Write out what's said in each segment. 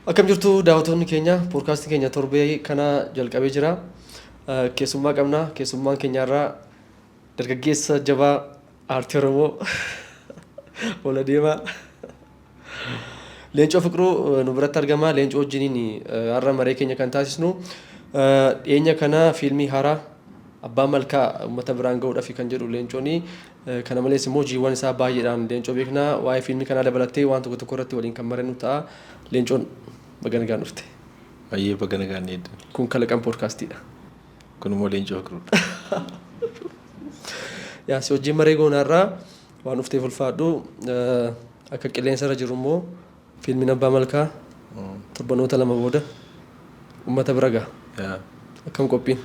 Akkam jirtu daawwattoonni keenya? Poodkaastiin keenya torbee kana jalqabee jira. Keessummaa qabna. Keessummaan keenyarraa dargaggeessa jabaa aartii Oromoo ol adeemaa Leencoo Fiqiruu nu biratti argama. Leencoo wajjiniin har'a maree keenya kan taasisnu dhiyeenya kana fiilmii haaraa Abbaa Malkaa uummata biraan gahuudhaaf kan jedhu Leencooni. Kana malees immoo hojiiwwan isaa baay'eedhaan Leencoo beekna. Waa'ee fiilmii kanaa dabalattee waan tokko tokko irratti waliin kan mari'annu ta'a. Leencoon, baga nagaan dhufte. Baay'ee baga nagaan eeddan. Kun Kalaqan Poodkaastiidha. Kun immoo Leencoo Fiqiruudha. Yaa, si wajjin maree goonaarraa waan dhufteef ulfaadhu. Akka qilleensa irra jiru immoo fiilmiin Abbaa Malkaa torbanoota 2 booda uummata bira gaha. Akkam qophiin?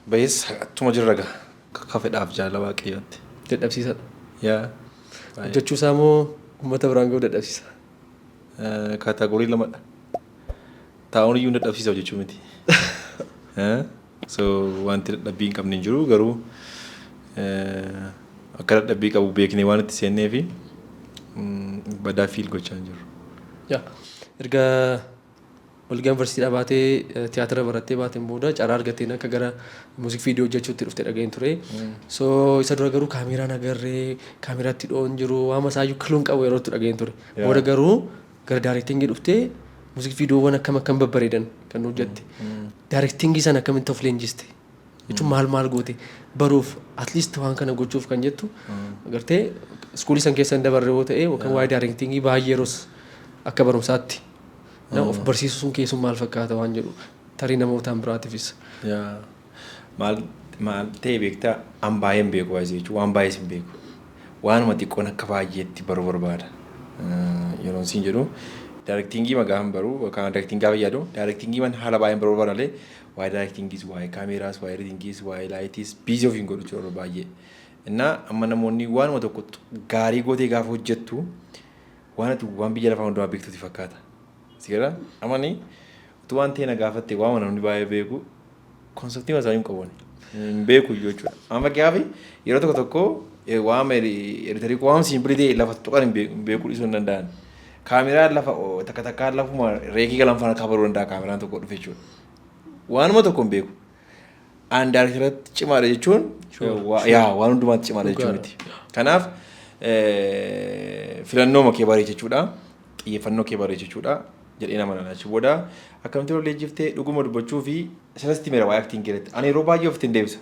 Bayees attuma jirra gaa. Akka fedhaaf jaalala Waaqayyootti. Dadhabsiisadha. Yaa. Hojjechuu isaa moo uummata biraan gahuu dadhabsiisa? Category lamadha. Taa'uun iyyuu dadhabsiisa, hojjechuu miti. So wanti dadhabbii hin qabne hin jiru, garuu akka dadhabbii qabu beeknee waan itti seennee fi badaa feel gochaa hin jiru. Yaa, erga Wallaggaa Yuunivarsiitiidhaa baatee, tiyaatira barattee baateen booda carraa argatteen akka gara music video hojjechuutti dhufte dhaga'een ture. So isa dura garuu kaameeraan agarree kaameraatti dhoon jiru waan masaayyuu kiluun qabu yeroo itti dhaga'een ture. Booda garuu gara directingii dhuftee music videowwan akkam akkam babbareedan kan hojjette. Directingii sana akkamitti of leenjiste? Jechuun maal maal goote baruuf, at least waan kana gochuuf kan jettu agartee schoolii san keessa hin dabarre yoo ta'e, yookaan waa'ee directingii baay'ee yeroos akka barumsaatti nama of barsiisuu sun keessum maal fakkaata waan jedhu tarii namootaan biraatiifis. Yaa. Maal maal ta'e beektaa, an baay'een beeku baay'ee jechuun waan baay'ees hin beeku. Waanuma xiqqoon akka baay'eetti baruu barbaada. Yeroon siin jedhu, directingii magaa hin baruu yookaan directingii gaafa yaadu, directingii man haala baay'een baruu barbaada malee waa'ee directingiis, waa'ee kaameeraas, waa'ee editingiis, waa'ee lightiis busy of hin godhu jechuudha yeroo baay'ee. Innaa amma namoonni waanuma tokko gaarii gootee gaafa hojjettu waan ati waan biyya lafaa hundumaa beektuti fakkaata. Si gala? Amani utuu waan ta'e na gaafatte, waama namni baay'ee beeku conceptii masaa hin qabu. Hin beeku iyyuu jechuudha. Amma fakkeenyaaf yeroo tokko tokko waama editorii waama simple ta'e lafa tuqan hin beekuu dhiisuu hin danda'an. Kaameraan lafa takka takkaan lafuma recii galan faana kabaruu danda'a kaameraan tokko dhufe jechuudha. Waanuma tokko hin beeku. An directoratti cimaadha jechuun yaa waan hundumaatti cimaadha jechuun miti. Kanaaf filannoo kee bareechachuudha. Xiyyeeffannoo kee bareechachuudha jedhee nama nana. Achi booda akkamitti ol leenjiftee? Dhuguma dubbachuu fi sanatti mira waa'ee acting irratti. Ani yeroo baay'ee ofitti hin deebisa.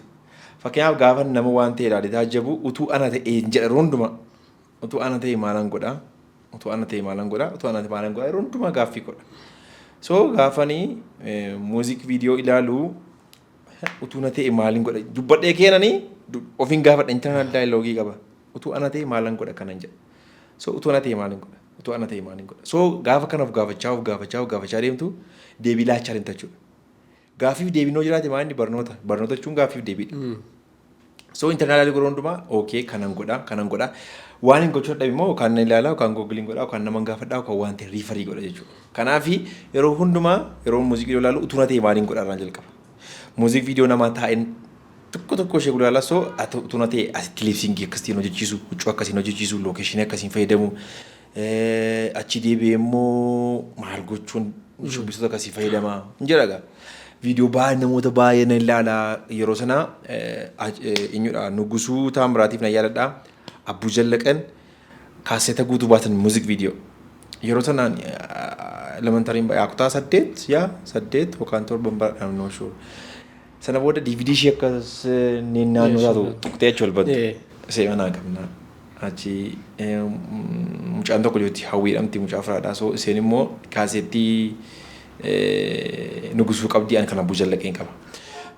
Fakkeenyaaf gaafa nama waan ta'e ilaalee taajjabu, utuu ana ta'e jedha yeroo hundumaa. Utuu ana ta'e maalan godhaa? Utuu ana ta'e maalan godhaa? Utuu ana ta'e maalan godhaa? Yeroo hundumaa gaaffii godha. So gaafanii music video ilaalu, utuu na ta'e maalin godha? Dubbadhee keenanii ofiin gaafadha, internal dialogue qaba. Utuu ana ta'e maalan godha kanan jedha. So utuu ana ta'e maalin godha? Utuu ana ta'e maalin godha? So gaafa kana of gaafachaa, of gaafachaa, of gaafachaa deemtu, deebii laachaa deemta jechuudha. Gaaffiif deebiin yoo jiraate maal inni barnoota? Barnoota jechuun gaaffiif deebiidha. So internal yeroo hundumaa, okay, kanan godha, kanan godha. Waan hin gochuu dadhabe immoo yookaan nan ilaala, yookaan Googleiin godha, yookaan naman gaafadha, yookaan waan ta'e refer godha jechuudha. Kanaaf yeroo hundumaa yeroo music video ilaalu, utuu na ta'e maaliin godha irraan jalqaba. Music video namaa taa'een tokko tokko ishee gulaala, so utuu na ta'e asitti lip syncii akkasiin hojjechiisu, huccuu akkasiin hojjechiisu, locationii akkasiin fayyadamu, achi deebi'ee immoo maal gochuun shubbistoota akkasii fayyadama hin jedha egaa. Viidiyoo baay'ee namoota baay'ee nan ilaala yeroo sana. Eenyudha, Nugusuu Taamiraatiif nan yaadadha. Abbuu Jallaqan kaaseeta guutuu baatan music video. Yeroo sanaan elementaryn kutaa 8, yaa 8 yookaan 7 baradhaan, no sure. Sana booda DVD ishee akkas naannoo taatu tuqxee achi ol bantu. Ishee manaa qabna. Achi mucaan tokko jirti, Hawwiidhamti, mucaa firaadha. So isheen immoo kaaseettii Nugusuu qabdi, ani kan Abbuu Jallaqeen qaba.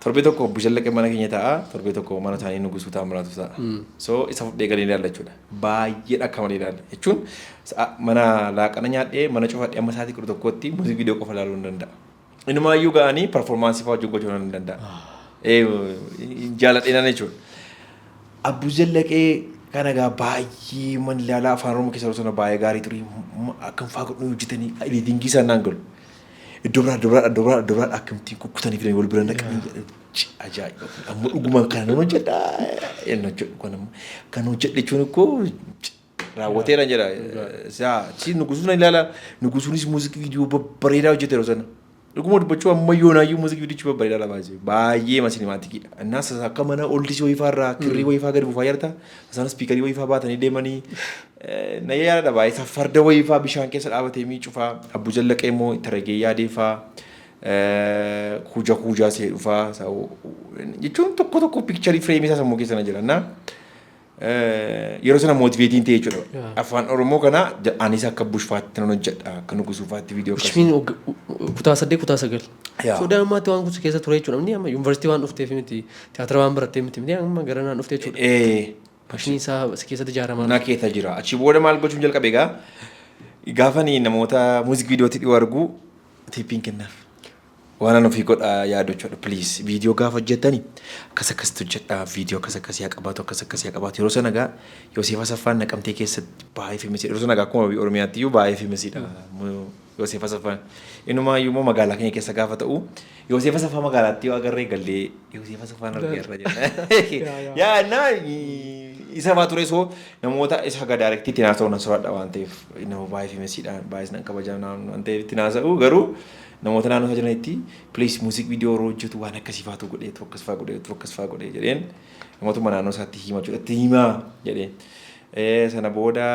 Torbee tokko Abbuu Jallaqeen mana keenya taa'a, torbee tokko mana isaanii Nugusuu Taamiraatu taa'a. So isa fudhee galee ilaalla jechuudha. Baay'ee akka malee ilaalla. Jechuun mana laaqana nyaadhee mana cufadhee amma sa'aatii 11tti music video qofa ilaaluu hin danda'a. Inumaayyuu ga'anii performance fa'aa hojii gochuu hin danda'a. Jaaladheenaan jechuudha. Abbuu Jallaqee kana egaa baay'ee man ilaalaa, Afaan Oromoo keessa yeroo sana baay'ee gaarii ture. Akkam fa'aa godhanii hojjetanii editingii isaan naan galu. Iddoo biraa, iddoo biraa, iddoo biraa, iddoo biraa akkamittiin kukkutanii fidanii wal bira naqanii jedhan. Ajaa'iba! Amma dhugumaan kana nan hojjedha. Inni hojjedhu kan amma kan hojjedhe jechuun koo Raawwateera jedha. Achi Nugusuun nan ilaala. Nugusuunis music video babbareedaa hojjete yeroo sana. Dhuguma dubbachuu amma yoonaayyuu music videochi babbareedaa baay'ee. Baay'ee cinematiciidha. Innaas akka mana oldisii wayifaa irraa kirrii wayifaa gadi buufaa jirta. Isaan speakerii wayifaa baatanii deemanii. Na yaadadha baay'ee. Farda wayifaa bishaan keessa dhaabatee miicufaa. Abbuu Jallaqee immoo Taragee Yaadeefaa. Kuja kuujaa see dhufaa jechuun tokko tokko pictureii frameii isaa sammuu keessa na jira. Na yeroo sana motivateiin ta'e jechuudha. Afaan Oromoo kana anis akka Bushfaatti nan hojjedha, akka Nugusuufaatti viidiyoo Which mean kutaa 8, kutaa 9. So daa'immaatti waan kun keessa ture jechuudha. Namni amma yuunivarsiitii waan dhufteef miti, tiyaatira waan baratteef miti, amma gara naan dhufte jechuudha. Passioniin isaa si keessatti ijaaramaa. Na keessa jira. Achi booda maal gochuun jalqabe egaa, gaafani namoota music videootti dhiyoo argu tipiin kennaaf. Waan an ofii godha yaadu jechuudha. Please, viidiyoo gaafa hojjettani akkas akkasitti hojjedha. Viidiyoo akkas akkasii haa qabaatu, akkas akkasii haa qabaatu. Yeroo sana egaa Yoseef Asaffaan Naqamtee keessatti baay'ee famousiidha. Yeroo sana egaa akkuma Oromiyaatti iyyuu baay'ee famousiidha. Yoseef Asaffaan. Inumaayyuu immoo magaalaa keenya keessa gaafa ta'u, Yoseef Asaffaa magaalaatti yoo agarree gallee Yoseef Asaffaan argeerra jenna. Yaa naa isa fa'aa ture. So namoota isa haga directii itti haasa'u nan soraadha waan ta'eef, nama baay'ee famousiidha, baay'ee nan kabajaa waan ta'eef itti haasa'u. Garuu namoota naannoo isaa jiranitti, please, music video yeroo hojjetu waan akkasii faatu godheetu, akkas fa'aa godheetu, akkas fa'aa godhee jedheen namootuma naannoo isaatti hima jechuudha, itti himaa jedheen. Sana booda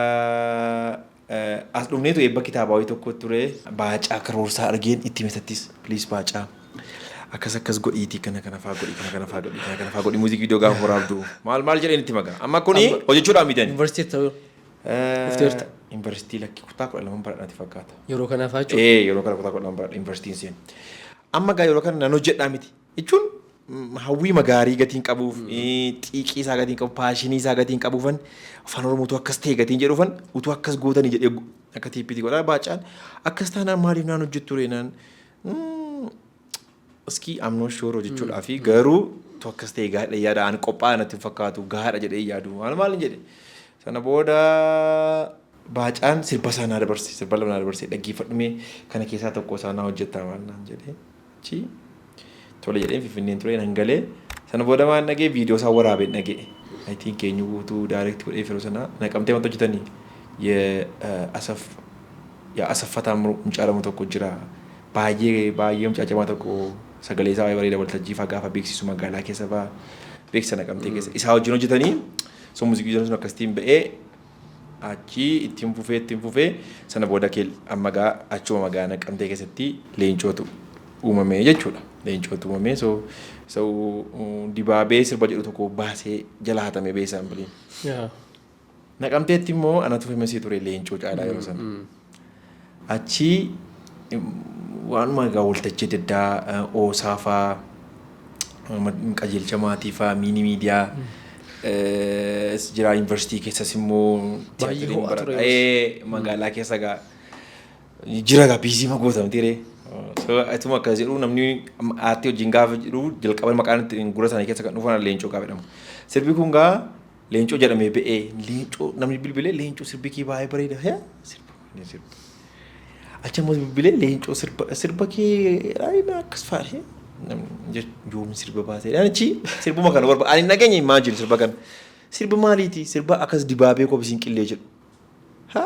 as dhufneetu eebba kitaabaa wayii tokko ture, Baacaa Karoorsaa argeen itti himetattis, please Baacaa, akkas akkas godhiitii, kana kana fa'aa godhii, kana kana fa'aa godhii, kana kana fa'aa godhii, music video gaafa waraabdu maal maal jedheen itti magaa. Amma kuni hojjechuudhaan mitani. Yuunivarsiitii ta'uu dhufteerta. Yuunivarsiitii lakki, kutaa 12 baradhaati fakkaata. Yeroo kanaaf jechuudha. Ee, yeroo kana kutaa 12 baradha yuunivarsiitiin seenu. Amma gaa yeroo kana nan hojjedhaa miti. Jechuun hawwii magaarii gatiin qabuuf, xiiqii isaa gatiin qabu, passionii isaa gatiin qabuufan, afaan Oromoo utuu akkas ta'e gatiin jedhuufan, utuu akkas gootanii jedhee akka tipiitii godhaa. Baacaan akkas taanaan maaliif naan hojjettu ree naan, iski I'm not sure hojjechuudhaa fi garuu utuu akkas ta'e gaadha yaada ani qophaa'aa natti hin fakkaatu, gahaadha jedhee yaadu maal maal jedhe. Sana booda Baacaan sirba isaa naa dabarse, sirba lama naa dabarse, dhaggeeffadhumee kana keessaa tokko isaa naa hojjettaa maal naan jedhee. Achi tole jedheen Finfinneen ture nan galee. Sana booda maal dhagee, viidiyoo isaa waraabeen dhagee. I think eenyu guutuu direct godhee yeroo sana Naqamtee wanta hojjetanii Asaffa Taamruu mucaa tokko jira. Baay'ee baay'ee mucaa cimaa tokko, sagalee isaa baay'ee bareeda, waltajjii fa'aa gaafa beeksisu magaalaa keessa fa'aa beeksisa Naqamtee keessa. Isaa wajjin hojjetanii, so music videoon sun akkasitiin ba'ee achi ittiin fufee ittiin fufee. Sana booda kee amma gaa achuma magaalaa Naqamtee keessatti Leencootu uumamee jechuudha. Leencootu uumamee, so dibaabee sirba jedhu tokko baasee jala hatamee beeksisaan biliin. Naqamteetti immoo anatu famousii ture Leencoo caalaa yeroo sana. Achi waanuma egaa waltajjii adda addaa, oosaa fa'aa, qajeelcha maatii fa'aa, mini media jira, yuunivarsiitii keessas immoo Baay'ee ho'aa ture. Magaalaa keessa egaa jira egaa busy magootamti ree. So ituma akkas jedhu namni aartii wajjin gaafa jedhu jalqaba maqaan ittiin gurra isaanii keessa kan dhufan Leencoo gaafa jedhamu. Sirbi kun gaa Leencoo jedhamee ba'ee, Leencoo namni bilbilee, Leencoo sirbi kee baay'ee bareeda. Hee, sirba sirba. Achi immoo bilbilee, Leencoo sirba sirba kee raayina akkas fa'a. Namni yoom sirba baasee achi sirbuma kana barbaada. Ani nageenya imagine sirba kana. Sirba maaliiti? Sirba akkas dibaabee kophisiin qillee jedhu. Ha?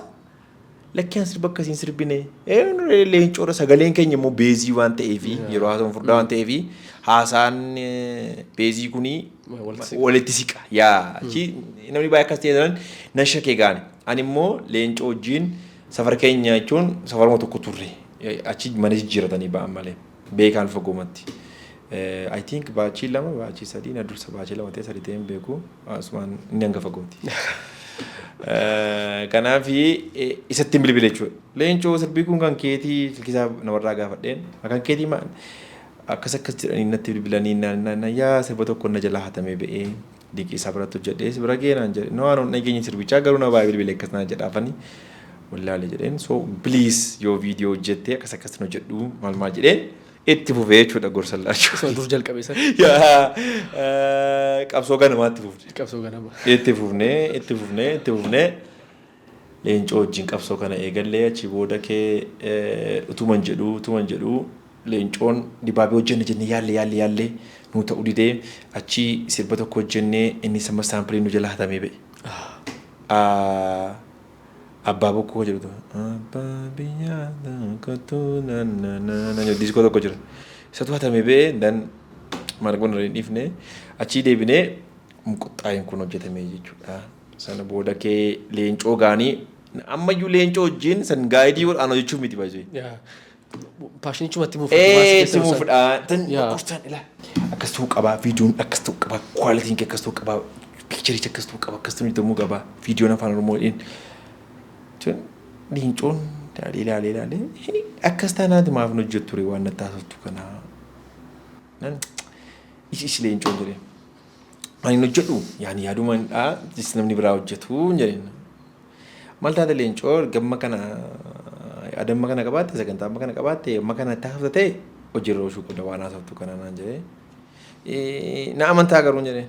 Lakkiyaan sirba akkasiin sirbine. Leencoodha, sagaleen keenya immoo bassii waan ta'eefi, yeroo haasa'uun furdaa waan ta'eefi, haasaan bassii kunii walitti siqa. Yaa achi namni baay'ee akkas ta'e nan shakee gaane. Ani immoo Leencoo wajjin safara keenya jechuun safaruma tokko turre. Achi mana jijjiiratanii ba'an malee beekaan fagoomatti. I think batchii 2, batchii 3 na dursa, batchii 2 ta'e 3 ta'e hin beeku. Asumaan inni hangafa gooti. Kanaaf isatti hin bilbile jechuudha. Leencoo, sirbii kun kan keetii silkisaa namarraa gaafadheen, kan keetii maal akkas akkas jedhanii natti bilbilanii naan, yaa sirba tokko na jalaa hatamee ba'ee dinqii isaa biratti hojjedhee si bira ga'ee naan jedhe. No, ani dhageenya sirbichaa garuu na baay'ee bilbile akkas naan jedhaafanii wallaale jedheen. So please, yoo viidiyoo hojjettee akkas akkas hojjedhu maal maal jedheen itti fufee jechuudha gorsa laachuu. Isuma dur jalqabe sana. Yaa qabsoo ganamaatti fufne. Qabsoo ganama. Itti fufnee, itti fufnee, itti fufnee, Leencoo wajjin qabsoo kana eegallee. Achi booda kee utuman jedhu Leencoon dibaabee hojjenne jennee yaalle yaalle yaalle, nuu ta'uu didee. Achi sirba tokko hojjennee, inni sama sampleii nu jala hatamee ba'e. Abbaa Bokkuu jedhutu. Abbaa biyyaa tokkotu na na na na jedhu diiskoo tokko jira. Isatu hatame ba'ee, dan maal goona, hin dhiifne, achii deebinee muquxxaayin kun hojjetame jechuudha. Sana booda kee Leencoo gaanii ammayyuu Leencoo wajjin san guide godhaan hojjechuuf miti baay'ee. Yaa. Passionichumatti muuf. Ee, itti muufudha. Tan gorsaan ilaa akkas ta'uu qabaa, viidiyoon akkas ta'uu qabaa, qualityn kee akkas ta'uu qabaa, pictureichi akkas ta'uu qaba, akkas ta'uu qabaa, viidiyoon Afaan Oromoodhaan. Tun Leencoon ilaalee ilaalee ilaalee, akkas taanaati maaf hin hojjettu ture waan natti haasoftu kana. Nan isi Leencoon jedheen. Ani hin hojjedhu yaani yaaduma dha, namni biraa hojjetu jedheen. Maal taate Leencoo, gamma kana yaada amma kana qabaatte, sagantaa amma kana qabaatte, amma kana itti haasofta ta'e, hojiirra oolchuu qabda waan haasoftu kana naan jedhee. Na amantaa garuu jedhee.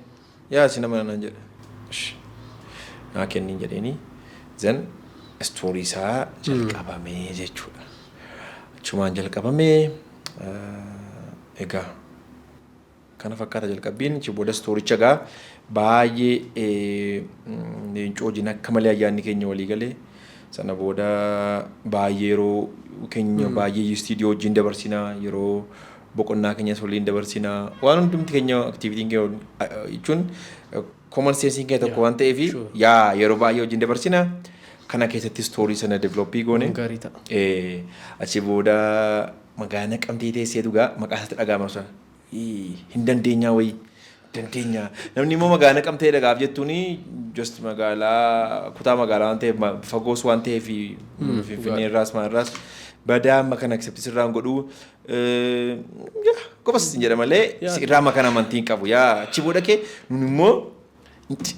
Yaa, si nama naan jedhe. Naa kenniin jedheeni. Then story isaa jalqabamee jechuudha. Achumaan jalqabamee, egaa kana fakkaata jalqabbiin. Achi booda storycha egaa baay'ee Leencoo wajjin akka malee ayyaanni keenya walii galee, sana booda baay'ee yeroo keenya baay'ee istiidiyoo wajjin dabarsinaa, yeroo boqonnaa keenyas waliin dabarsinaa, waan hundumti keenya, activityn keenya jechuun common senseiin keenya tokko waan ta'eef, yaa, yeroo baay'ee wajjin dabarsinaa. Kana keessatti story sana develop goone. Gaarii ta'a. Achi booda magaalaa Naqamtee teessee dhugaa maqaa isaatti dhaga'ama sana. Hin dandeenyaa wayii. Dandeenya. Namni immoo magaalaa Naqamtee dhagaaf jettuuni just magaalaa kutaa magaalaa waan ta'eef, fagoos waan ta'eef, Finfinnee irraas maal irraas badaa amma kana accept sirraan godhuu qofas hin jedha malee irraa amma kana amantii hin qabu. Yaa, achi booda kee nun immoo itti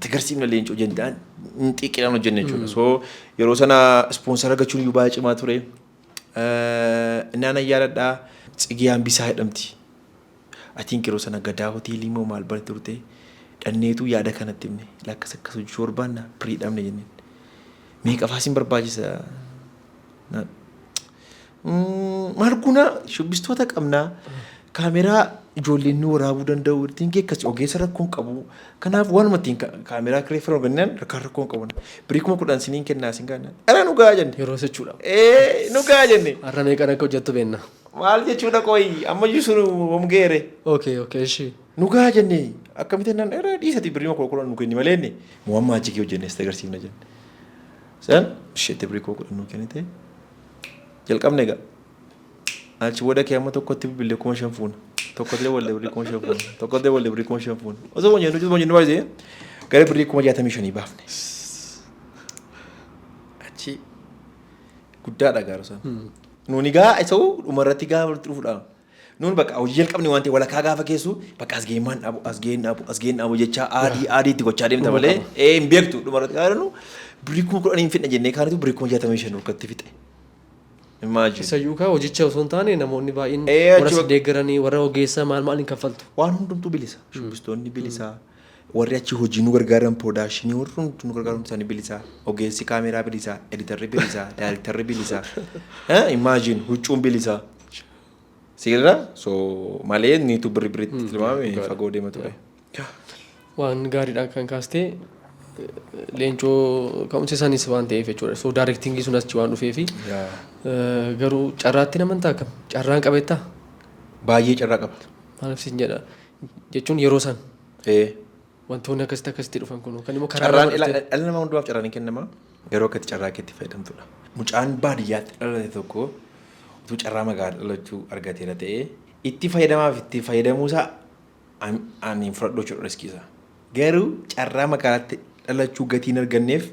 agarsiifna Leencoo jennaan hin xiqqinaan hojjenne jechuudha. So yeroo sana sponsor argachuun iyyuu baay'ee cimaa ture. Innaan yaadadhaa, Tsigee Hambisaa jedhamti. Atiin yeroo sana Gadaa hoteelii moo maal bari turte, dhanneetu yaada kanatti himne, lakkas akkas hojjechuu barbaanna, birii dhabne jenneen. Meeqa faasiin barbaachisa? Maal kuna, shubbistoota qabnaa, kaameraa ijoolleen nu waraabuu danda'u, ittiin akkas ogeessa rakkoon qabu. Kanaaf waanuma ittiin kaameraa kireeffannoo gannaan rakkaan rakkoon qabu. Birii 10,000 siniin kennaa sin gaannaan. Dhala nu gahaa jenne. Yeroo jechuudha. Ee, nu gahaa jenne. Har'a meeqan akka hojjettu beenna. Maal jechuudha qoyi, ammayyuu sun homgeere. Okay, ishii. Nu gahaa jenne, akkamitti naan dheeraa dhiisati, birrii 10,000 nu kenni malee inni mu'ammaa achi kee hojjenne sitti agarsiifna jenne. San isheetti birrii 10,000 nu kennite, jalqabne egaa. Achi booda kee amma tokkotti bilbilee 5,000 fuuna. Tokkotti wallee birrii 5,000 fuuna. Tokkotti wallee birrii 5,000 fuuna. Osoo jennu osoo jennu baay'ee gara birrii 65,000 baafne. Achi guddaadha gaaru sana. Nuuni gaa isa dhumarratti gaa walitti dhufuudha. Nuun bakka hojii jalqabne waan ta'eef, walakkaa gaafa keessu bakka as ga'een maan dhabu, as ga'een dhabu, as ga'een dhabu jechaa aadii aadii itti gochaa deemta malee ee hin beektu. Dhumarratti gaafa jennu birrii 10,000 hin fidna jennee kaanitu birrii 65,000 harkatti fixe. Imagine. Isayyuu kaa hojicha osoo hin taane namoonni baay'een warra si deeggaranii, warra ogeessa maal maal hin kaffaltu. Waan hundumtuu bilisa. Shubbistoonni bilisa. Warri achi hojii nu gargaaran, production warri hundi nu gargaaran isaanii bilisa. Ogeessi kaameraa bilisa. Editorri bilisa. Directorri bilisa. Imagine, huccuun bilisa. Siirra so malee niitu birri birritti tilmaame fagoo deema ture. Waan gaariidha kan kaastee, Leencoo ka'umsa isaanis waan ta'eef jechuudha. So directing sun achi waan dhufeefi garuu carraatti naman ta'a akkam? Carraan qabeettaa? Baay'ee carraa qaba. Maaliif siin jedha jechuun, yeroo san wantoonni akkasitti akkasitti dhufan kun kan immoo karaa Carraan nama dhufte. Dhala namaa hundumaaf carraan ni kennama. Yeroo akkatti carraa keetti fayyadamtudha. Mucaan baadiyyaatti dhalate tokko utuu carraa magaalaa dhalachuu argateera ta'ee, itti fayyadamaaf itti fayyadamuusaa ani hin fudhadhu jechuudha, risk isaa. Garuu carraa magaalaatti dhalachuu gatii hin arganneef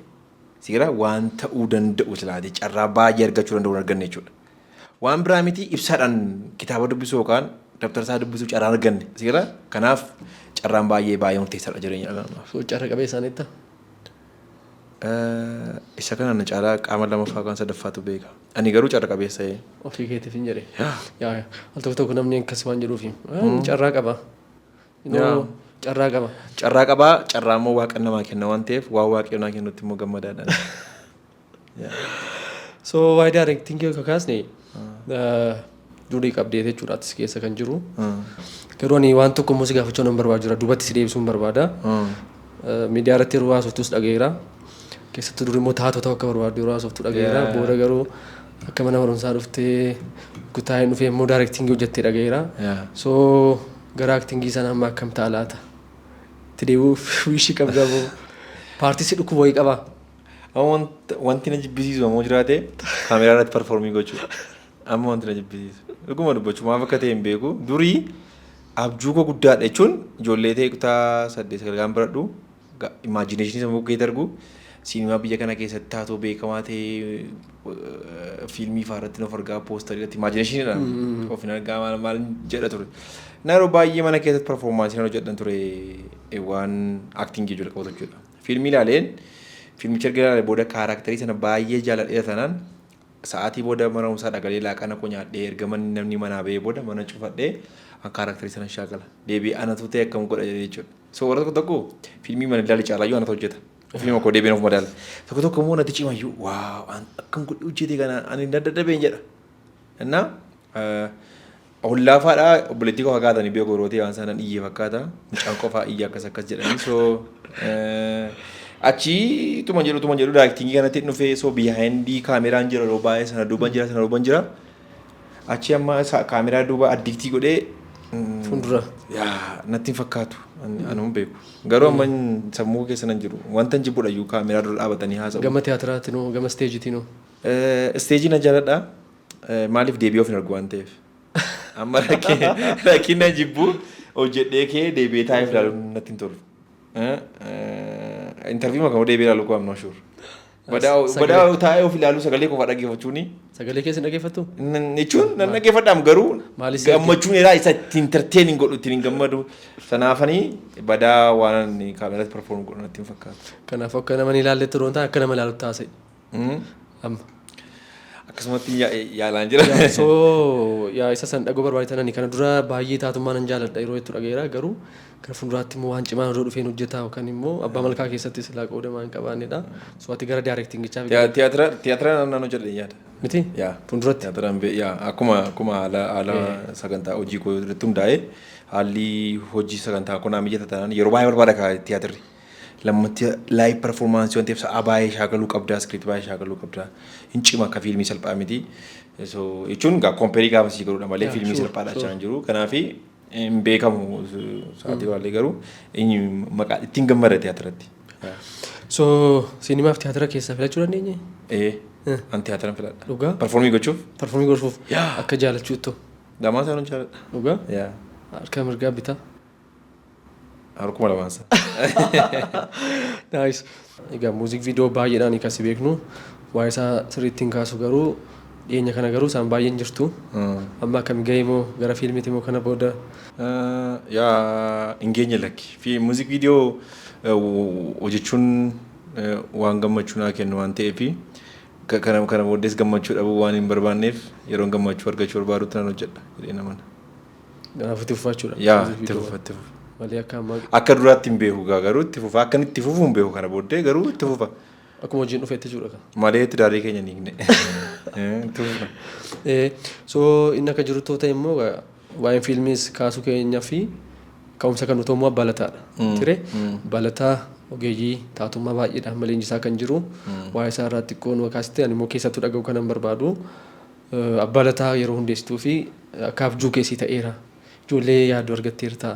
sigira waan ta'uu danda'u silaati carraa baay'ee argachuu danda'u hin arganne jechuudha. Waan biraa miti, ibsaadhaan kitaaba dubbisuu yookaan dabtara isaa dubbisuu carraa arganne sigira. Kanaaf carraan baay'ee baay'ee murteessaadha jireenya dhala namaaf. So carra qabeessaanitta. Isa kana na caalaa qaama lamaffaa kan sadaffaatu beeka. Ani garuu carra qabeessa. Ofii keetiif hin jedhe. Yaa, al tokko tokko namni akkas waan jedhuufi. Carraa qaba. Carraa qaba. Carraa qabaa, carraa immoo Waaqa namaa kenna waan ta'eef, waan Waaqayyo naa kennutti immoo gammadaadhaan. So waa'ee directing akka kaasne, durii qabdee jechuudha atis keessa kan jiru. Garuu ani waan tokko immoo si gaafachuu nan barbaadu jira, duubatti si deebisuun barbaada. Miidiyaa irratti yeroo haasoftus dhaga'eera. Keessattuu dur immoo taatota akka barbaaddu yeroo haasoftu dhagayeera. Booda garuu akka mana barumsaa dhuftee kutaa hin dhufee immoo directingii hojjettee dhagayeera. So gara actingii sana amma akkam ta'a laata? Itti deebi'uuf wishii qabda moo? Partii si dhukkuba wayii qabaa? Amma wanti na jibbisiisu ammoo jiraate kaameraa irratti performii gochuudha. Amma wanti na jibbisiisu. Dhuguma dubbachuu maaf akka ta'e hin beeku. Durii abjuu koo guddaadha jechuun ijoollee ta'e kutaa 8 9 gaan baradhu imaginationii sammuu keetti argu, siinimaa biyya kana keessatti taatoo beekamaa ta'e, fiilmii fa'aa irratti of argaa, posterii irratti imaginationiidhaan of hin argaa, maal maal jedha ture. Na yeroo baay'ee mana keessatti performanceii nan hojjedhan ture, waan actingii ijoollee qabatu jechuudha. Fiilmii ilaaleen, fiilmicha erga ilaalee booda characterii sana baay'ee jaaladheera taanaan, sa'aatii booda mana barumsaa dhagalee laaqana koo nyaadhee, erga manni namni manaa ba'ee booda mana cufadhee an characterii sana shaakala. Deebi'ee anatu ta'e akkam godha jedhee jechuudha. So warra tokko tokko fiilmii mana ilaali caalaayyuu anatu hojjeta. Ofii koo deebiin of madaala. Tokko tokko immoo natti cimayyuu, wow, an akkam godhe hojjete kana, ani dadhabeen jedha. Innaa ollaafaadhaa obboleettii koo fakkaatanii beeku yeroo ta'e waan sana iyyee fakkaata. Mucaan qofaa iyya akkas akkas jedhanii, so achi tuma jedhu directingii kanatti dhufee, so behindii kaameraan jira yeroo baay'ee, sana duuban jira, sana duuban jira. Achi amma kaameraa duuba addictii godhee Fuuldura. Yaa, natti hin fakkaatu, anuma beeku. Garuu amma sammuu keessa nan jiru. Wanta hin jibbudha iyyuu kaameraa dura dhaabatanii haasa'u. Gama tiyaatiraatti noo, gama stageiitii noo? Stageii na jaaladha. Maaliif deebi'ee of hin argu waan ta'eef. Amma rakkina jibbu hojjedhee kee deebi'ee taa'eef ilaaluun natti hin tolu. Interview makamoo deebi'ee ilaaluu koo, I'm not sure. Badaa taa'ee of ilaaluu, sagalee qofa dhaggeeffachuuni. Sagalee keessa hin dhaggeeffattu? Jechuun nan dhaggeeffadhaam, garuu Maalis gammachuun irraa isa ittiin entertain godhu ittiin hin gammadu. Sanaafanii badaa waan ani kaameratti perform godhu natti hin fakkaatu. Kanaaf akka nama hin ilaalletti odoo hin taane akka nama ilaalutti haasa'e. Amma. Akkasumatti yaalaan jira. So yaa, isa san dhagoo barbaadan, ani kana dura baay'ee taatummaa nan jaaladha yeroo itti dhageera, garuu gara fuulduraatti immoo waan cimaan odoo dhufeen hojjetaa yookaan immoo abbaa malkaa keessatti silaa qooda waan qabaannedha. So ati gara directingichaa Tiyaatira nan hojjedha yaada. Miti? Yaa. Fuulduratti. Tiyaatira yaa, akkuma haala sagantaa hojii koo irratti hundaa'e, haalli hojii sagantaa koo naa mijata taanaan yeroo baay'ee barbaada kaa tiyaatirri. Lammatti live performanceii waan ta'eef sa'a baay'ee shaakaluu qabdaa, script baay'ee shaakaluu qabdaa. Hin cima, akka fiilmii salphaa miti. So jechuun gaa compareii gaafa sii godhudha malee fiilmii salphaadha jechaa hin jiru. Kanaafi hin beekamu sa'aatii waallee, garuu inni maqaa ittiin gammada tiyaatiratti. So siinimaaf tiyaatira keessaa filachuu dandeenye? Ee, an tiyaatira filadha. Dhugaa? Performii gochuuf. Performii gochuuf akka jaalachuuttu. Lamaan isaanii jaaladha. Dhugaa? Yaa. Harka mirgaa bitaa. Harkuma lamaan isaa. Nice. Egaa music video baay'eedhaan kan si beeknu, waa'ee isaa sirriitti hin kaasu, garuu dhiyeenya kana garuu isaan baay'een jirtu. Amma akkam gahee moo gara fiilmiiti moo kana booda? Yaa, hin geenye lakki. Fi music video hojjechuun waan gammachuu naa kennu waan ta'eef, kana booddees gammachuu dhabuu waan hin barbaanneef, yeroon gammachuu argachuu barbaadutti nan hojjedha jedhee namana. Kanaaf itti fufaachuudha. Yaa, Music itti video fufa, itti fufa. Malee akka ammaa Akka duraatti hin beeku gaa, garuu itti fufa. Akka inni itti fufu hin beeku, kana booddee garuu itti fufa. Akkuma hojiin dhufetti jechuudha kan. Malee itti daarii keenya ni hiikne. Itti fufa. So inni akka jiru ta'e immoo waa'een fiilmiis kaasuu keenyaa fi ka'umsa kan nuti immoo abbaa lataadha. Ture balataa ogeeyyii taatummaa baay'eedhaan malee leenjisaa kan jiru, waa'ee isaa irraa xiqqoo nu kaasite, ani immoo keessattuu dhaga'uu kanan barbaadu, abbaa lataa yeroo hundeessituu fi akka abjuu keessii ta'eera. Ijoollee yaaddu argatteerta,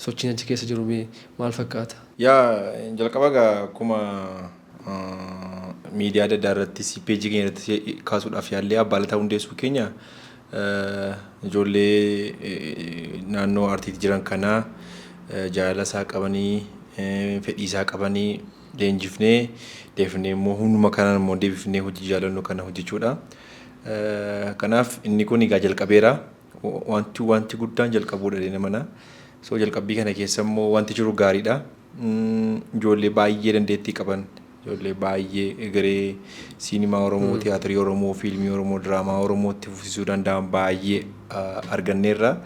sochiin achi keessa jiru mee maal fakkaata? Yaa, jalqaba gaa akkuma miidiyaa adda addaa irrattis peejii keenya irratti kaasuudhaaf yaallee, abbaa lataa hundeessuu keenya ijoollee naannoo aartiitti jiran kanaa jaalala isaa qabanii, fedhii isaa qabanii leenjifnee, deebifnee immoo humnuma kanaan immoo deebifnee hojii jaalannu kana hojjechuudha. Kanaaf inni kun egaa jalqabeera. Wanti guddaan jalqabuudha jedhee mana. So jalqabbii kana keessa immoo wanti jiru gaariidha. Ijoollee baay'ee dandeettii qaban, ijoollee baay'ee egeree siinimaa Oromoo, tiyaatirii Oromoo, fiilmii Oromoo, diraamaa Oromoo itti fufsiisuu danda'an baay'ee arganneerra.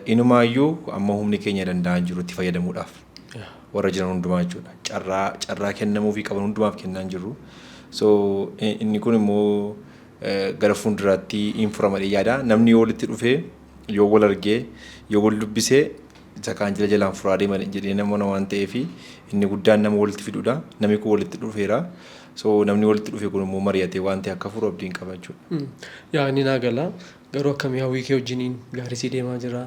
Inumaayyuu amma humni keenya danda'an jiru itti fayyadamuudhaaf. Warra jiran hundumaa jechuudha. Carraa kennamuufii qaban hundumaaf kennaa hin jirru. So inni kun immoo gara fuulduraatti hin furama jedhee yaada. Namni yoo walitti dhufee, yoo wal argee, yoo wal dubbisee Isa kaan jala jalaan furaa deeman jedhee nama waan ta'eef, inni guddaan nama walitti fiduudha. Namni kun walitti dhufeera. So namni walitti dhufe kun immoo mari'atee waan ta'e akka furu abdiin qaba jechuudha. Yaa, inni naa gala. Garuu akkamii, hawwii kee wajjiniin gaarii sii deemaa jira?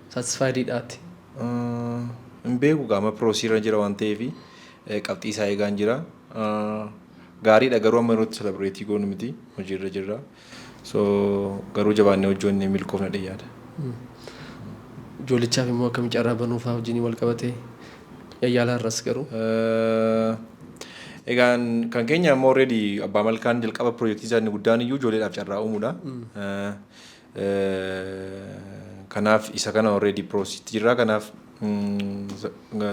Satisfied iidhaati? Hin beeku, gaama process irra jira waan ta'eef qabxii isaa eegaan jira. Gaariidha, garuu amma yerootti celebrate goonu miti, hojiirra jirra. So garuu jabaannee hojjennee milkoofna yaada. Ijoollichaaf immoo akkamii, carraa banuufaa wajjiniin wal qabatee yayyaalaa irras garuu? Egaan kan keenya ammoo already Abbaa Malkaan jalqaba piroojeektii isaa inni guddaan iyyuu ijoolleedhaaf carraa uumuudha. Kanaaf isa kana already process itti jirra. Kanaaf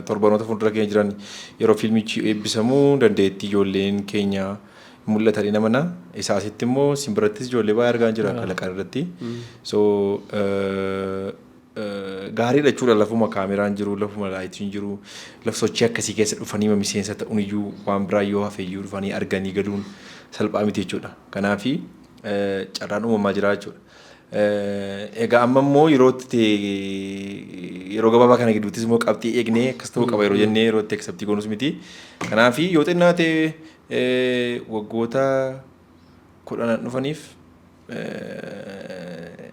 torbanoota fuuldura keenya jiran yeroo fiilmichi eebbisamu dandeettii ijoolleen keenya mul'atanii namana. Isaa asitti immoo simbirattis ijoollee baay'ee argaa jira kalaqaa irratti. So gaariidha jechuudha. Lafuma kaameraan jiru, lafuma light iin jiru, lafa sochii akkasii keessa dhufanii miseensa ta'uun iyyuu, waan biraa yoo hafe iyyuu, dhufanii arganii galuun salphaa miti jechuudha. Kanaafi carraan uumamaa jira jechuudha. Egaa amma immoo yeroo itti yeroo gabaabaa kana gidduuttis immoo qabxii eegnee akkas ta'uu qaba yeroo jennee yeroo itti accept goonus miti. Kanaafi yoo xinnaate waggoota 10 dhufaniif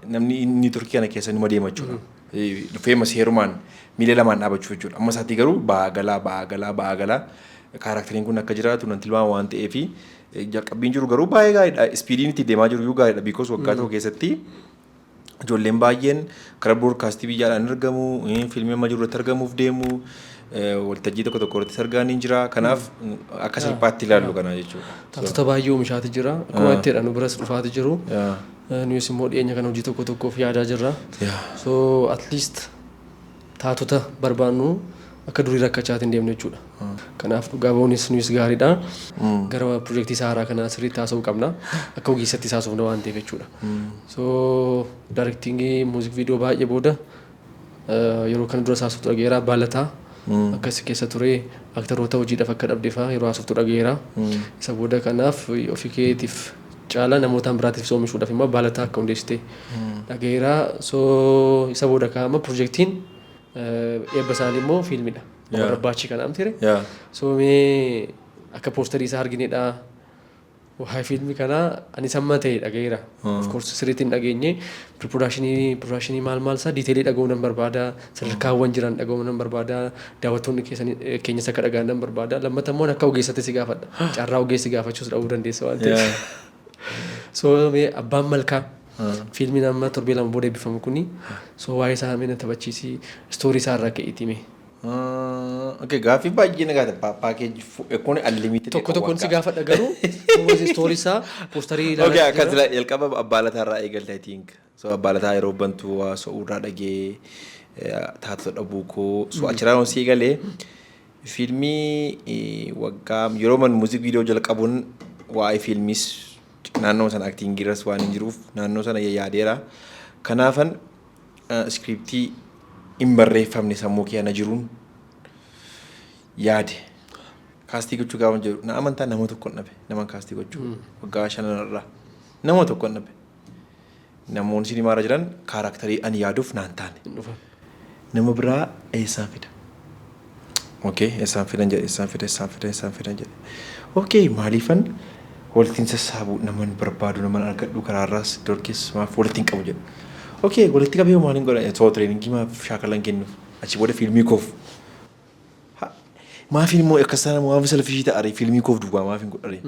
namni inni Turkii kana keessa numa deema jechuudha. Dhufee seerumaan miila lamaan dhaabachuu jechuudha. Amma isaatti garuu ba'aa galaa, ba'aa galaa, ba'aa galaa character iin kun akka jiraatu nan tilmaama waan ta'eef, jalqabbiin jiru garuu baay'ee gaariidha. Speed iin itti deemaa jiru iyyuu gaariidha. Because waggaa tokko keessatti ijoolleen baay'een karaa broadcast ii biyyaadhaan argamu, fiilmii amma jiru irratti argamuuf deemu, waltajjii tokko tokko irratti argaan ni jira. Kanaaf akka salphaatti ilaallu kana jechuudha. Taatota baay'ee oomishaati jira. Akkuma itti jedhan nu biras dhufaati jiru. Nuyis immoo dhiyeenya kana hojii tokko tokkoof yaadaa jirra. So at least taatota barbaannu akka durii rakkachaatiin deemnu jechuudha. Kanaaf dhugaa ba'uunis nuyis gaariidha. Gara piroojeektii haaraa kanaa sirriitti haasa'uu qabna. Akka ogeessatti haasofna waan ta'eef jechuudha. So directing ii music video baay'ee booda yeroo kana dura haasoftu dhageera, baalataa akkas keessa ture, actor oota hojiidhaaf akka dhabdeefaa yeroo haasoftu dhageera. Isa booda kanaaf ofii keetiif caalaa namootaan biraatiif oomishuudhaaf immoo baalataa akka hundeessite dhageera. So isa booda kaa'ama piroojeektiin eebba isaanii immoo fiilmidha. Barbaachii kana amtire. So mee akka poster ii isaa arginedha. Waa'ee fiilmii kanaa ani samma ta'e dhageera. Of course sirriitti hin dhageenye, production ii maal maal isaa detail ii dhaga'uu nan barbaada. Sadarkaawwan jiran dhaga'uu nan barbaada. Daawwattoonni keenyas akka dhaga'an nan barbaada. Lammata immoo akka ogeessatti si gaafadha. Carraa ogeessi gaafachuus dhabuu dandeessa waan ta'eef. So mee Abbaan Malkaa, fiilmiin amma torbee 2 booda eebbifamu kuni, so waa'ee isaa mee na taphachiisi, story isaa irraa ka'eeti mee. Okay, gaaffii baay'ee na gaafata. Package kun unlimited. Tokko tokkoon si gaafadha, garuu story isaa poster ii Okay, akkas jalqaba Abbaa Lataa irraa eegalte, I think. So Abbaa Lataa yeroo bantu waa so'uurraa dhagee taatota dhabuu koo. So achirraa si eegalee fiilmii waggaa yeroo man music video jalqabuun waa'ee fiilmiis naannoo sana acting irras waan hin jiruuf naannoo sana yaadeera. Kanaafan script ii hin barreeffamne sammuu kee jiruun yaade. Cast ii gochuu gaafa jedhu, na amantaa, nama tokko hin dhabe, nama cast ii gochuu waggaa shananarraa nama tokko hin dhabe. Namoonni sinimaarra jiran character ii ani yaaduuf naan taane. Nama biraa eessaan fida? Okay, eessaan fidan jedhe, eessaan fida, eessaan fida, eessaan fidan jedhe. Okay, maaliifan walittiin sassaabuu, naman barbaadu, naman argadhu, karaarraas dorkees maaf walitti hin qabu jedhe. Okay, walitti qabee maaliin godha? So training ii maaf shaakalan kennuuf achi booda fiilmii koof. Maafiin immoo akkas taanaan maaf selfish ii ta'are, fiilmii koof duwwaa maaf hin godhare?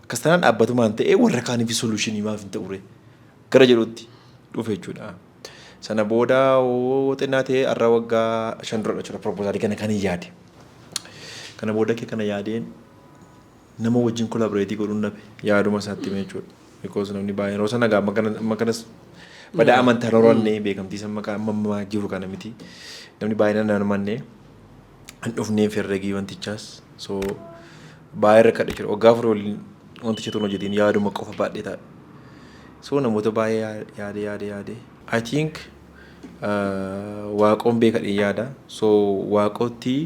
Akkas taanaan dhaabbatumaan ta'ee warra kaaniif solution ii maaf hin ta'ure? Gara jedhutti dhufe jechuudha. Sana booda xinnaa ta'ee har'a waggaa 5 dura jechuudha proposal ii kana kan hin yaade. Kana booda kee kana yaadeen nama wajjin collaborate godhuun dhabe, yaaduma isaatti hime jechuudha. Because namni baay'een yeroo sana amma kanas badaa amantaa horanne, beekamtii sama amma jiru kana miti. Namni baay'een nan amanne, hin dhufneef herregii wantichaas. So baay'ee rakkadhe jechuudha. Waggaa 4 waliin wanticha tun hojjetiin yaaduma qofa baadhee taa'e. So namoota baay'ee yaade, yaade, yaade. I think Waaqoon beekadhe yaada. So Waaqootti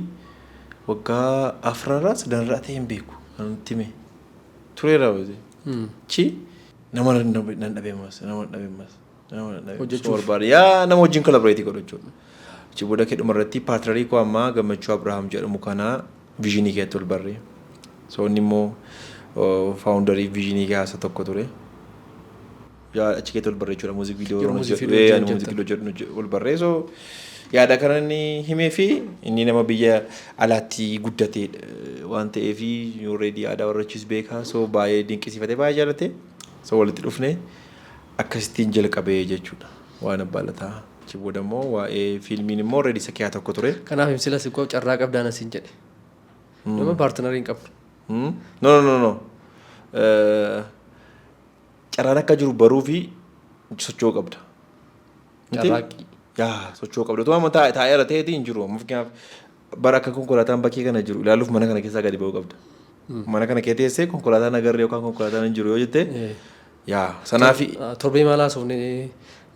waggaa afranirraa sadanirraa ta'e hin beeku. Kan nutti hime. Tureera. Chi nama nan dhabe mas, nama nan dhabe mas, nama nan dhabe. Hojjechuuf. So barbaade yaa nama wajjin collaborate godhu jechuudha. Achi booda kedhuma irratti partnerii koo ammaa Gammachuu Abrahaam jedhamu kana Visionii keessatti ol barree. So inni immoo founderii Visionii keessa tokko ture. Yaa, achi keessatti ol barree jechuudha, music video. Yeroo music video hojjetan. Music video jedhu ol barree. So yaada kana inni himee fi inni nama biyya alaatti guddate waan ta'eef, already aadaa warra beekaa, so baay'ee dinqisiifatee, baay'ee jaallate. So walitti dhufne, akkasittiin jalqabee jechuudha waan Abbaa Lataa. Achi booda immoo waa'ee fiilmiin immoo already isa keessaa tokko ture. Kanaaf sila sikkoo carraa qabdaan asiin jedhe. Nama partnerii hin qabdu. No, no, no, no. Carraan akka jiru baruu fi socho'uu qabda. Miti? Carraaqqii. Yaa, socho'uu qabda. Otoo amma taa'ee irra ta'eetii hin jiru. Amma fakkeenyaaf bara akka konkolaataan bakkee kana jiru ilaaluuf mana kana keessaa gadi ba'uu qabda. Mana kana kee teessee konkolaataan agarree yookaan konkolaataan hin jiru yoo jette, yaa, sanaafi. Torbee maal haasofne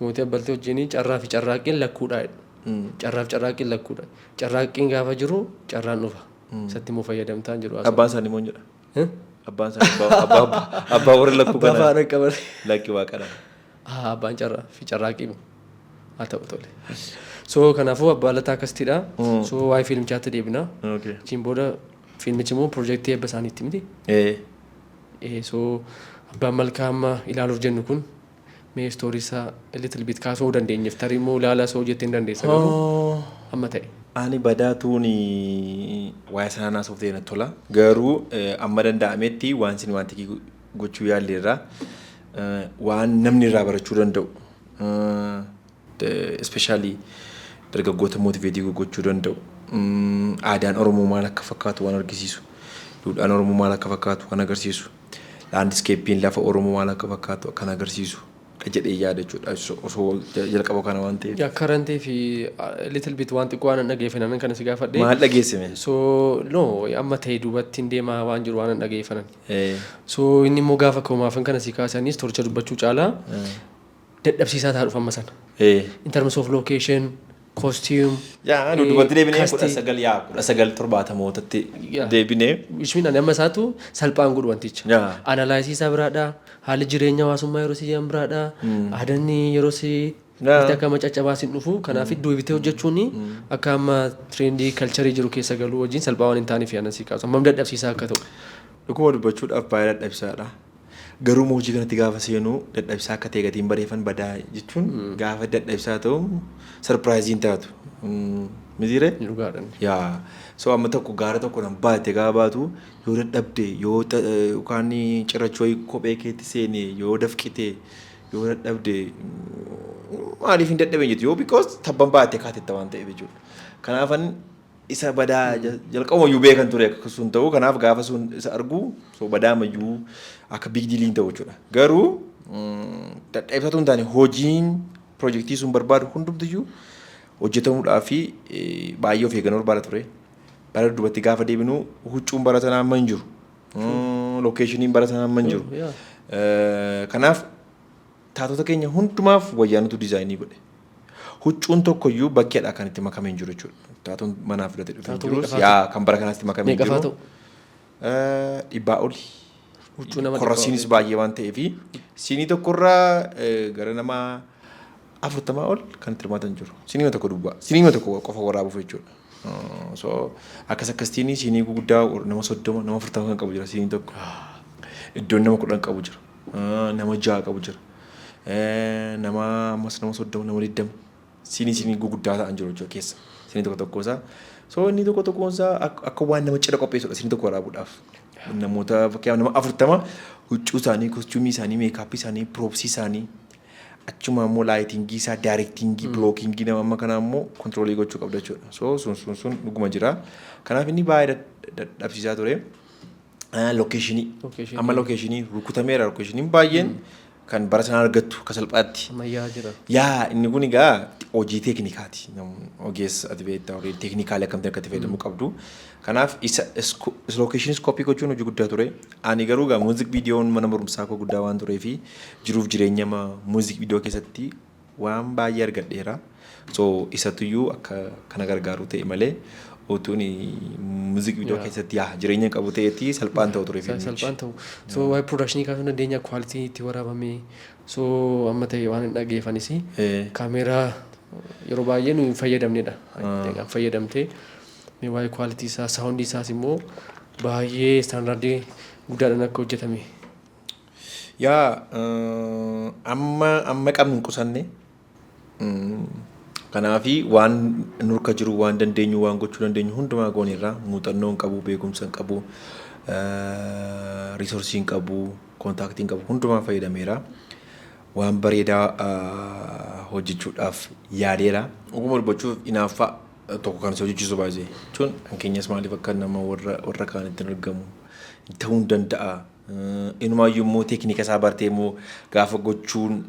mootii abbaltee wajjin? Carraa fi carraaqqiin lakkuudha jedhu. Carraa fi carraaqqiin lakkuudha. Carraaqqiin gaafa jiru carraan dhufa. Isatti immoo fayyadamtaan jedhu haasofne. Abbaan isaanii immoo hin jedha. Eh? Abbaan isaanii abbaa warra lakkuu Abbaa kana. faana qaban. Lakki, waaqadha. Ah, abbaan carraa fi carraaqqii moo? Haa ta'u, tole. So kanaafuu Abbaa Lataa akkasitidha. So waa'ee fiilmichaatti deebina. Okay. Achiin booda fiilmichi immoo piroojeektii eebba isaaniitti miti. Eh. So abbaan malkaa amma ilaaluuf jennu kun, mee story isaa a little bit kaasuu dandeenyeef, tarii immoo ilaalaa soo jettee hin dandeessa garuu amma ta'e. Ani badaatuun waa'ee sanaa naasuuf ta'e natti tola. Garuu amma danda'ametti waan isin wanti gochuu yaalleerra, waan namni irraa barachuu danda'u, especially dargaggoota motivate gochuu danda'u. Aadaan Oromoo maal akka fakkaatu waan argisiisu. Duudhaan Oromoo maal akka fakkaatu waan agarsiisu. Landscapeiin lafa Oromoo maal akka fakkaatu kan agarsiisu jedhee yaada jechuudha. Osoo jalqaba kana waan ta'eef. Yaa, karantii fi little bit waan xiqqoo waan hin dhageeffanan kana si gaafadhe. Maal dhageessime? So no, amma ta'e duubatti hin deemaa waan jiru waan hin dhageeffanan. So inni immoo gaafa koomaafan kana si kaasanii torcha dubbachuu caalaa dadhabsiisaa ta'a dhufa amma sana. In terms of location, costume. Yaa, nu duubatti deebinee 19, yaa, 1970mootatti deebinee. Which mean ani amma isaatu salphaan godhu wanticha. Analysis isaa biraadha. Haalli jireenya hawaasummaa yeroo si jedhan biraadha. Aadanni yeroo si itti akka amma caccabaa sin dhufu. Kanaaf iddoo bitee hojjechuun akka amma trendii culturii jiru keessa galuu wajjin salphaa waan hin taaneef yaana si kaasu. Hammam dadhabsiisaa akka ta'u. Dhuguma dubbachuudhaaf baay'ee dadhabsiisaadha. Garuu hojii kanatti gaafa seenuu dadhabsiisaa akka ta'e gatiin bareeffan badaa jechuun gaafa dadhabsiisaa ta'u surpriseiin taatu. Mitiiree? Dhugaadha. Yaa, so amma tokko gaara tokko nan baate gaafa baatu, yoo dadhabde, yoo yookaan cirrachoo kophee keetti seene, yoo dafqite, yoo dadhabde, maaliif hin dadhabeen jettu yoo, because tabban baate kaatetta waan ta'eef jechuudha. Kanaafan isa badaa jalqabumayyuu beekan ture akka sun ta'u. Kanaaf gaafa sun isa argu, so badaamayyuu akka big deal hin ta'u jechuudha. Garuu dadhabsatu hin taane, hojiin piroojeektii sun barbaadu hundumtiyyuu hojjetamuudhaa fi baay'ee of eeggannoo barbaada ture. Bara duubatti gaafa deebinu huccuun bara sanaa amma hin jiru. Locationiin bara sanaa amma hin jiru. Kanaaf taatota keenya hundumaaf wayyaa nutu designii godhe. Huccuun tokkoyyuu bakkeedha kan itti makamee hin jiru jechuudha. Taatuun manaa fudhatee dhufe hin Taatuu jiru. meeqa Yaa, kan bara kanaatti makamee hin Meeqa faa jiru. ta'u? 100 oli. Huccuu nama 100 Korasiinis baay'ee waan ta'eef sceneii tokkorraa gara nama 40 ol kan itti hirmaatan jiru. Sceneii tokko duwwaa. Sceneii tokko qofa waraabuuf jechuudha. So akkas akkasitiin sceneii guguddaa nama 30, nama 40 kan qabu jira sceneii tokko. Iddoon nama 10 qabu jira. Nama 6 qabu jira. Nama ammas nama 30, nama 20. Sceneii guguddaa ta'an jiru jechuudha keessa. Sceneii tokko tokko isaa. So inni tokko tokkoon isaa akka waan nama cidha qopheessudha sceneii tokko waraabuudhaaf. Namoota fakkeenyaaf nama 40 huccuu isaanii, costumeii isaanii, makeupii isaanii, propsii isaanii, achuma immoo lightingii isaa, directingii, blockingii nama amma kanaa immoo controlii gochuu qabda jechuudha. So sun dhuguma jira. Kanaaf inni baay'ee dadhabsiisaa ture. Locationii. Locationii. Amma locationii rukutameera, locationiin baay'een kan bara sanaa argattu akka salphaatti. Ammayyaa jira. Yaa, inni kun egaa hojii teeknikaati. Ogeessa ati beektaa, hojii technicalii akkamitti akka itti fayyadamuu qabdu. Kanaaf isa locationis copy gochuun hojii guddaa ture. Ani garuu egaa music videoon mana barumsaa koo guddaa waan turee fi jiruuf jireenya music video keessatti waan baay'ee argadheera. So isatuyyuu akka kana gargaaru ta'e malee utuun music video keessatti, yaa, jireenya qabu ta'eeti salphaan ta'u ture fiilmichi. Salphaan ta'u. So waa'ee productionii kaasuu dandeenya, quality itti waraabame. So amma ta'e waan hin dhageeffanis kaameeraa Yeroo baay'ee nu hin fayyadamnedha. Kan fayyadamtee mee waa'ee quality isaa, sound isaas immoo baay'ee standard guddaadhaan akka hojjetame. Yaa, amma qabnu hin qusanne. Kanaafi waan nurka jiru, waan dandeenyu, waan gochuu dandeenyu hundumaa gooneerra. Muuxannoo hin qabu, beekumsa hin qabu, resource hin qabu, contact hin qabu, hundumaa fayyadameera. Waan bareedaa hojjechuudhaaf yaadeera. Oguma dubbachuuf hinaaffaa tokko kan si hojjechiisu baay'ee jechuun kan keenyas maaliif akka nama warra kaanitti hin argamu ta'uu hin danda'a. Inumaayyuu immoo teeknika isaa bartee immoo gaafa gochuun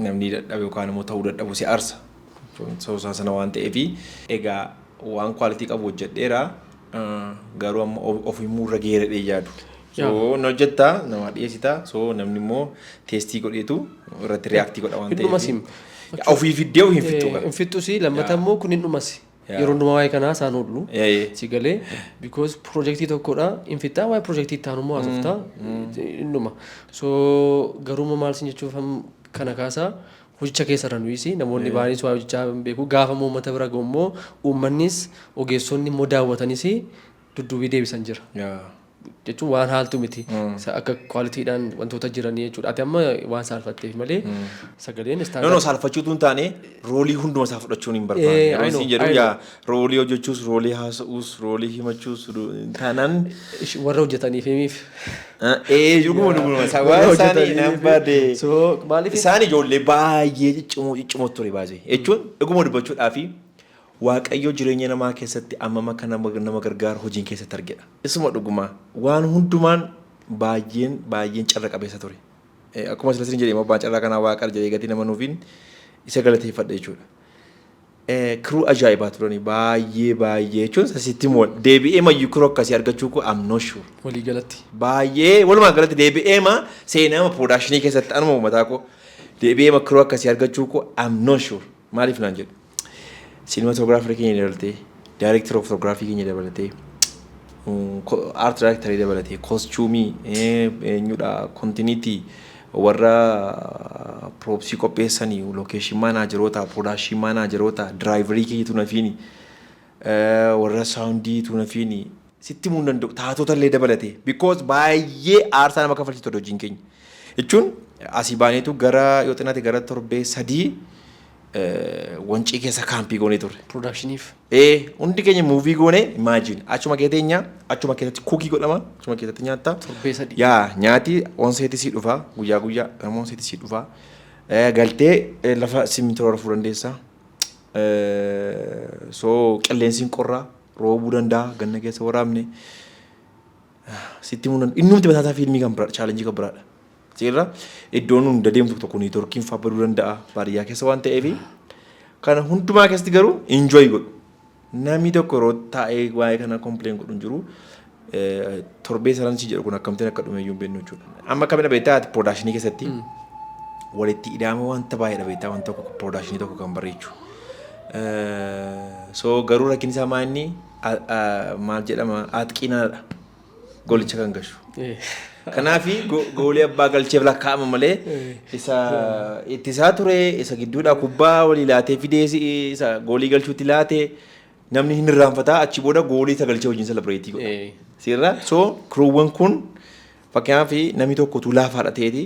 namni dadhabe yookaan immoo ta'uu dadhabu si aarsa. Isaa sana waan ta'eef egaa waan quality qabu hojjedheera, garuu amma of himuu irra geeradhee yaadu. So na hojjettaa, nama dhiyeessita, so namni immoo taste godheetu irratti react godha waan ta'eef. Ofii fiddee ofii hin fixxu. Hin fixxusi, lammata immoo kun hin dhumas. Yeroo hundumaa waa'ee kanaa isaan oolu. Si galee, because piroojeektii tokkodha hin fixxaa, waa'ee piroojeektii itti aanu immoo haasoftaa, hin dhuma. So garuu maal sin jechuuf kana kaasaa, hojicha keessa irra nuyisi namoonni baay'eenis waa'ee hojichaa hin beeku. Gaafa immoo uummata bira gahu immoo uummannis ogeessonni immoo daawwatanis dudduubii deebisan jira. Jechuun waan haaltu miti. Akka qualitydhaan wantoota jiranii jechuudha. Ati amma waan saalfatteef malee sagaleen No, saalfachuutu hin taane, role hunduma isaa fudhachuun hin barbaanne. Yeroo isin jedhu yaa role hojjechuus, role haasa'uus, role himachuus taanaan. Warra hojjetaniif himiif. Ee, dhuguma waan isaanii nan bade. So maaliif Isaan ijoollee baay'ee ciccimoo ciccimoo ture baay'ee. Jechuun dhuguma dubbachuudhaafi Waaqayyo jireenya namaa keessatti ammam akka nama gargaaru hojiin keessatti argedha. Isuma dhuguma waan hundumaan baay'een baay'een carra qabeessa ture. Akkuma sila isin jedhee, abbaan carraa kanaa Waaqa jedhee gatii nama nuufiin isa galateeffadha jechuudha. Crew ajaa'ibaa turanii baay'ee baay'ee, jechuun sitti immoo deebi'ee mayyuu crew akkasii argachuu koo I'm not sure. Walii galatti. Baay'ee walumaa galatti deebi'ee ma seenaa production keessatti anuma mataa koo deebi'ee ma crew akkasii argachuu koo I'm not sure. Maaliif naan jedhu? Cinematographer keenya dabalatee, director of photography keenya dabalatee, art director dabalatee, costume, eenyudha, continuity, warra props qopheessanii, location manageroota, production manageroota, driver keenya tunafiini, warra sound tunafiini, sitti himuu hin danda'u, taatota illee dabalatee, because baay'ee aarsaa nama kaffalchiisu ture hojiin keenya. Jechuun asii baaneetu gara yoo xinnaate gara torbee 3 Wancii keessa camp goonee turre. Productioniif. Ee, hundi keenya move goone. Imagine, achuma kee teenya, achuma keessatti cook godhama, achuma keessatti nyaatta. Torbee 3. Yaa, nyaati on set sii dhufa, guyyaa guyyaa gama on set sii dhufa. Galtee lafa simmintoo rafuu dandeessa. So qilleensi qorraa roobuu danda'a, ganna keessa waraabne. Sitti himuu innumti mataasaa fiilmii kan biraadha, challenge kan biraadha. Seerra iddoon hunda deemtu tokko networkiin fa'aa baduu danda'a baadiyyaa keessa waan ta'eef, kana hundumaa keessatti garuu enjoy godhu. Namni tokko yeroo taa'ee waa'ee kana complain godhu hin jiru. Torbee sadan si jedhu kun akkamittiin akka dhume iyyuu hin beeknu jechuudha. Amma akkamidha beektaa, ati production keessatti walitti ida'ama wanta baay'eedha beektaa, wanta tokko production tokko kan bareechu. So garuu rakkin isaa maa inni maal jedhama, atqiinaadha goolicha kan gashu. Kanaafi goolii abbaa galcheef lakkaa'ama malee isa ittisaa ture, isa gidduudhaa kubbaa walii laatee fidee isa goolii galchuutti laatee namni hin irraanfataa, achi booda goolii isa galchee wajjin celebrate godha. Sirra so crewwwan kun fakkeenyaaf namni tokko utuu laafaadha ta'eeti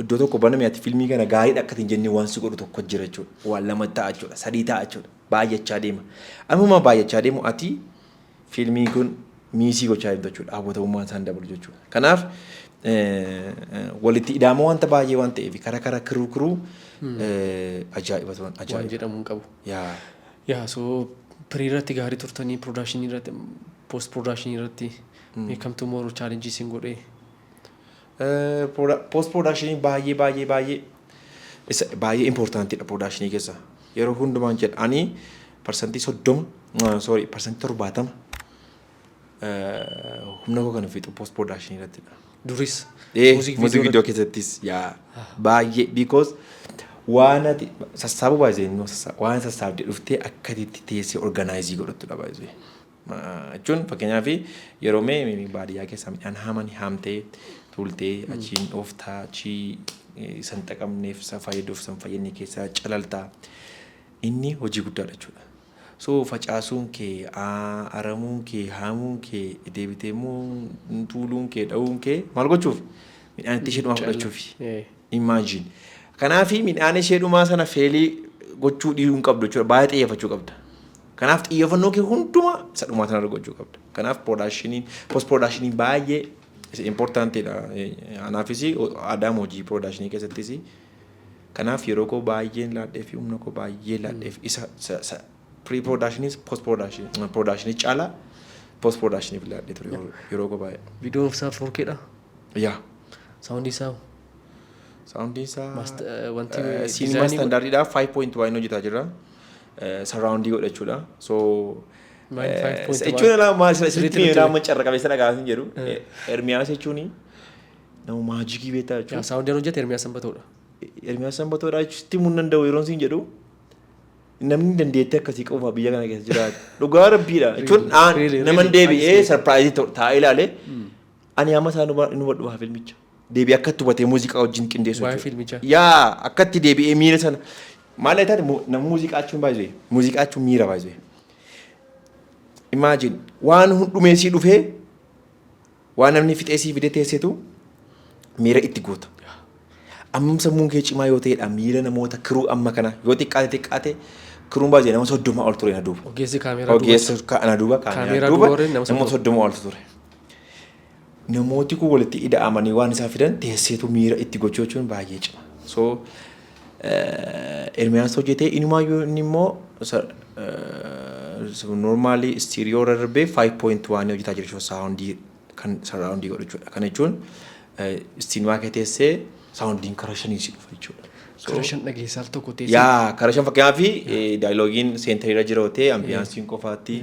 iddoo tokko baname, ati fiilmii kana gaariidha akka hin jenne waan si godhu tokko jira jechuudha. Waan lama ta'a jechuudha. Sadii ta'a jechuudha. Baay'achaa deema. Ammuma baay'achaa deemu ati fiilmiin kun miss gochaa deemtu jechuudha. Hawwatamummaan isaan dabalu jechuudha. Kanaaf walitti ida'ama wanta baay'ee waan ta'eef karaa crew ajaa'iba turan, Waan ajaa'iba. jedhamu hin qabu. Yaa. Yaa, so pre irratti gaarii turtanii, production irratti, post production irratti beekamtuu moo challenge isin godhee? Post production baay'ee baay'ee baay'ee isa baay'ee importantiidha production keessa. Yeroo hundumaan jedha, ani 30%, sorry, 70% humna koo kan fixu post production irrattidha. Duris. Ee, Music music video video keessattis yaa, baay'ee, because waan ati sassaabuu baay'ee waan sassaabdee dhuftee akkatitti teessee organize godhattudha baay'ee. Jechuun fakkeenyaaf yeroo mee baadiyyaa keessaa midhaan haamanii haamtee Tuultee achiin dhooftaa, achii san xaqamneef, san fayyaduuf, san fayyadne keessaa calaltaa. Inni hojii guddaadha jechuudha. So facaasuun kee, aramuun kee, haamuun kee, deebitee immoo tuuluun kee, dha'uun kee maal gochuuf? Midhaan itti ishee dhumaa fudhachuufi. Imagine. Kanaafi midhaan ishee dhumaa sana fail gochuu dhiisuu hin qabdu jechuudha. Baay'ee xiyyeeffachuu qabda. Kanaaf xiyyeeffannoo kee hundumaa isa dhumaa sanarra gochuu qabda. Kanaaf productioniin, post productioniin baay'ee importantiidha. Anaafis aadaam hojii productionii keessattis. Kanaaf yeroo koo baay'een laadhee fi humna koo baay'ee laadhee fi isa pre productionis post productionii productionii caalaa post productioniif laadhee ture yeroo koo baay'ee. Viidiyoon isaa 4Kdha. Yaa. Soundii isaa? Soundiin isaa wanti cinema standardiidha, 5.1 hojjetaa jirra. Surroundii godhachuudha. So Maal 5.1? Jechuun alaa maal sirriitti Sirriitti miidhaa amma carra qabeessa dhagaa hin jedhu. Ermiyaas jechuun nama magicii beektaa jechuudha. Soundiin hojjete Ermiyaas Sanbatoodha. Ermiyaas Sanbatoodha jechuutti himuu hin danda'u yeroo siin jedhu, namni dandeettii akkasii qabu biyya kana keessa jiraatu. Dhugaa rabbiidha. Jechuun nama deebi'ee surprise taa'ee ilaale, ani amma isaa nu hubadhu haa filmicha. Deebi'ee akkatti hubatee muuziqaa wajjin qindeessu Waa'ee jechuudha. fiilmichaa. Yaa, akkatti deebi'ee miira sana maal taate, nama muuziqaa jechuun baay'ee, muuziqaa jechuun miira baay'ee. Imagine, waan hundumee sii dhufee, waan namni fixee sii fide teessetu miira itti goota. Ammam sammuun kee cimaa yoo ta'edha miira namoota crew amma kana, yoo xiqqaate xiqqaate crewun baay'ee nama 30 ol ture na duuba. Ogeessi kaameeraa duuba. Ogeessa na duuba, kaameeraa Kaameeraa duuba duuba warreen nama nama 30 ol ture. Namooti kun walitti ida'amanii waan isaa fidan teesseetu miira itti gochuu jechuun baay'ee cima. So Ermiyaas hojjetee, inumaayyuu inni immoo normally stereo irra darbee 5.1 hojjetaa jira jechuudha, soundii kan surroundii godhu jechuudha. Kana jechuun cinema kee teessee soundiin karaa shanii si dhufa jechuudha. So, Karaa shan dhageessaa al tokko teessee. Yaa, karaa shan, fakkeenyaaf dialogueiin centeriirra jira yoo ta'e, ambienceiin qofaatti,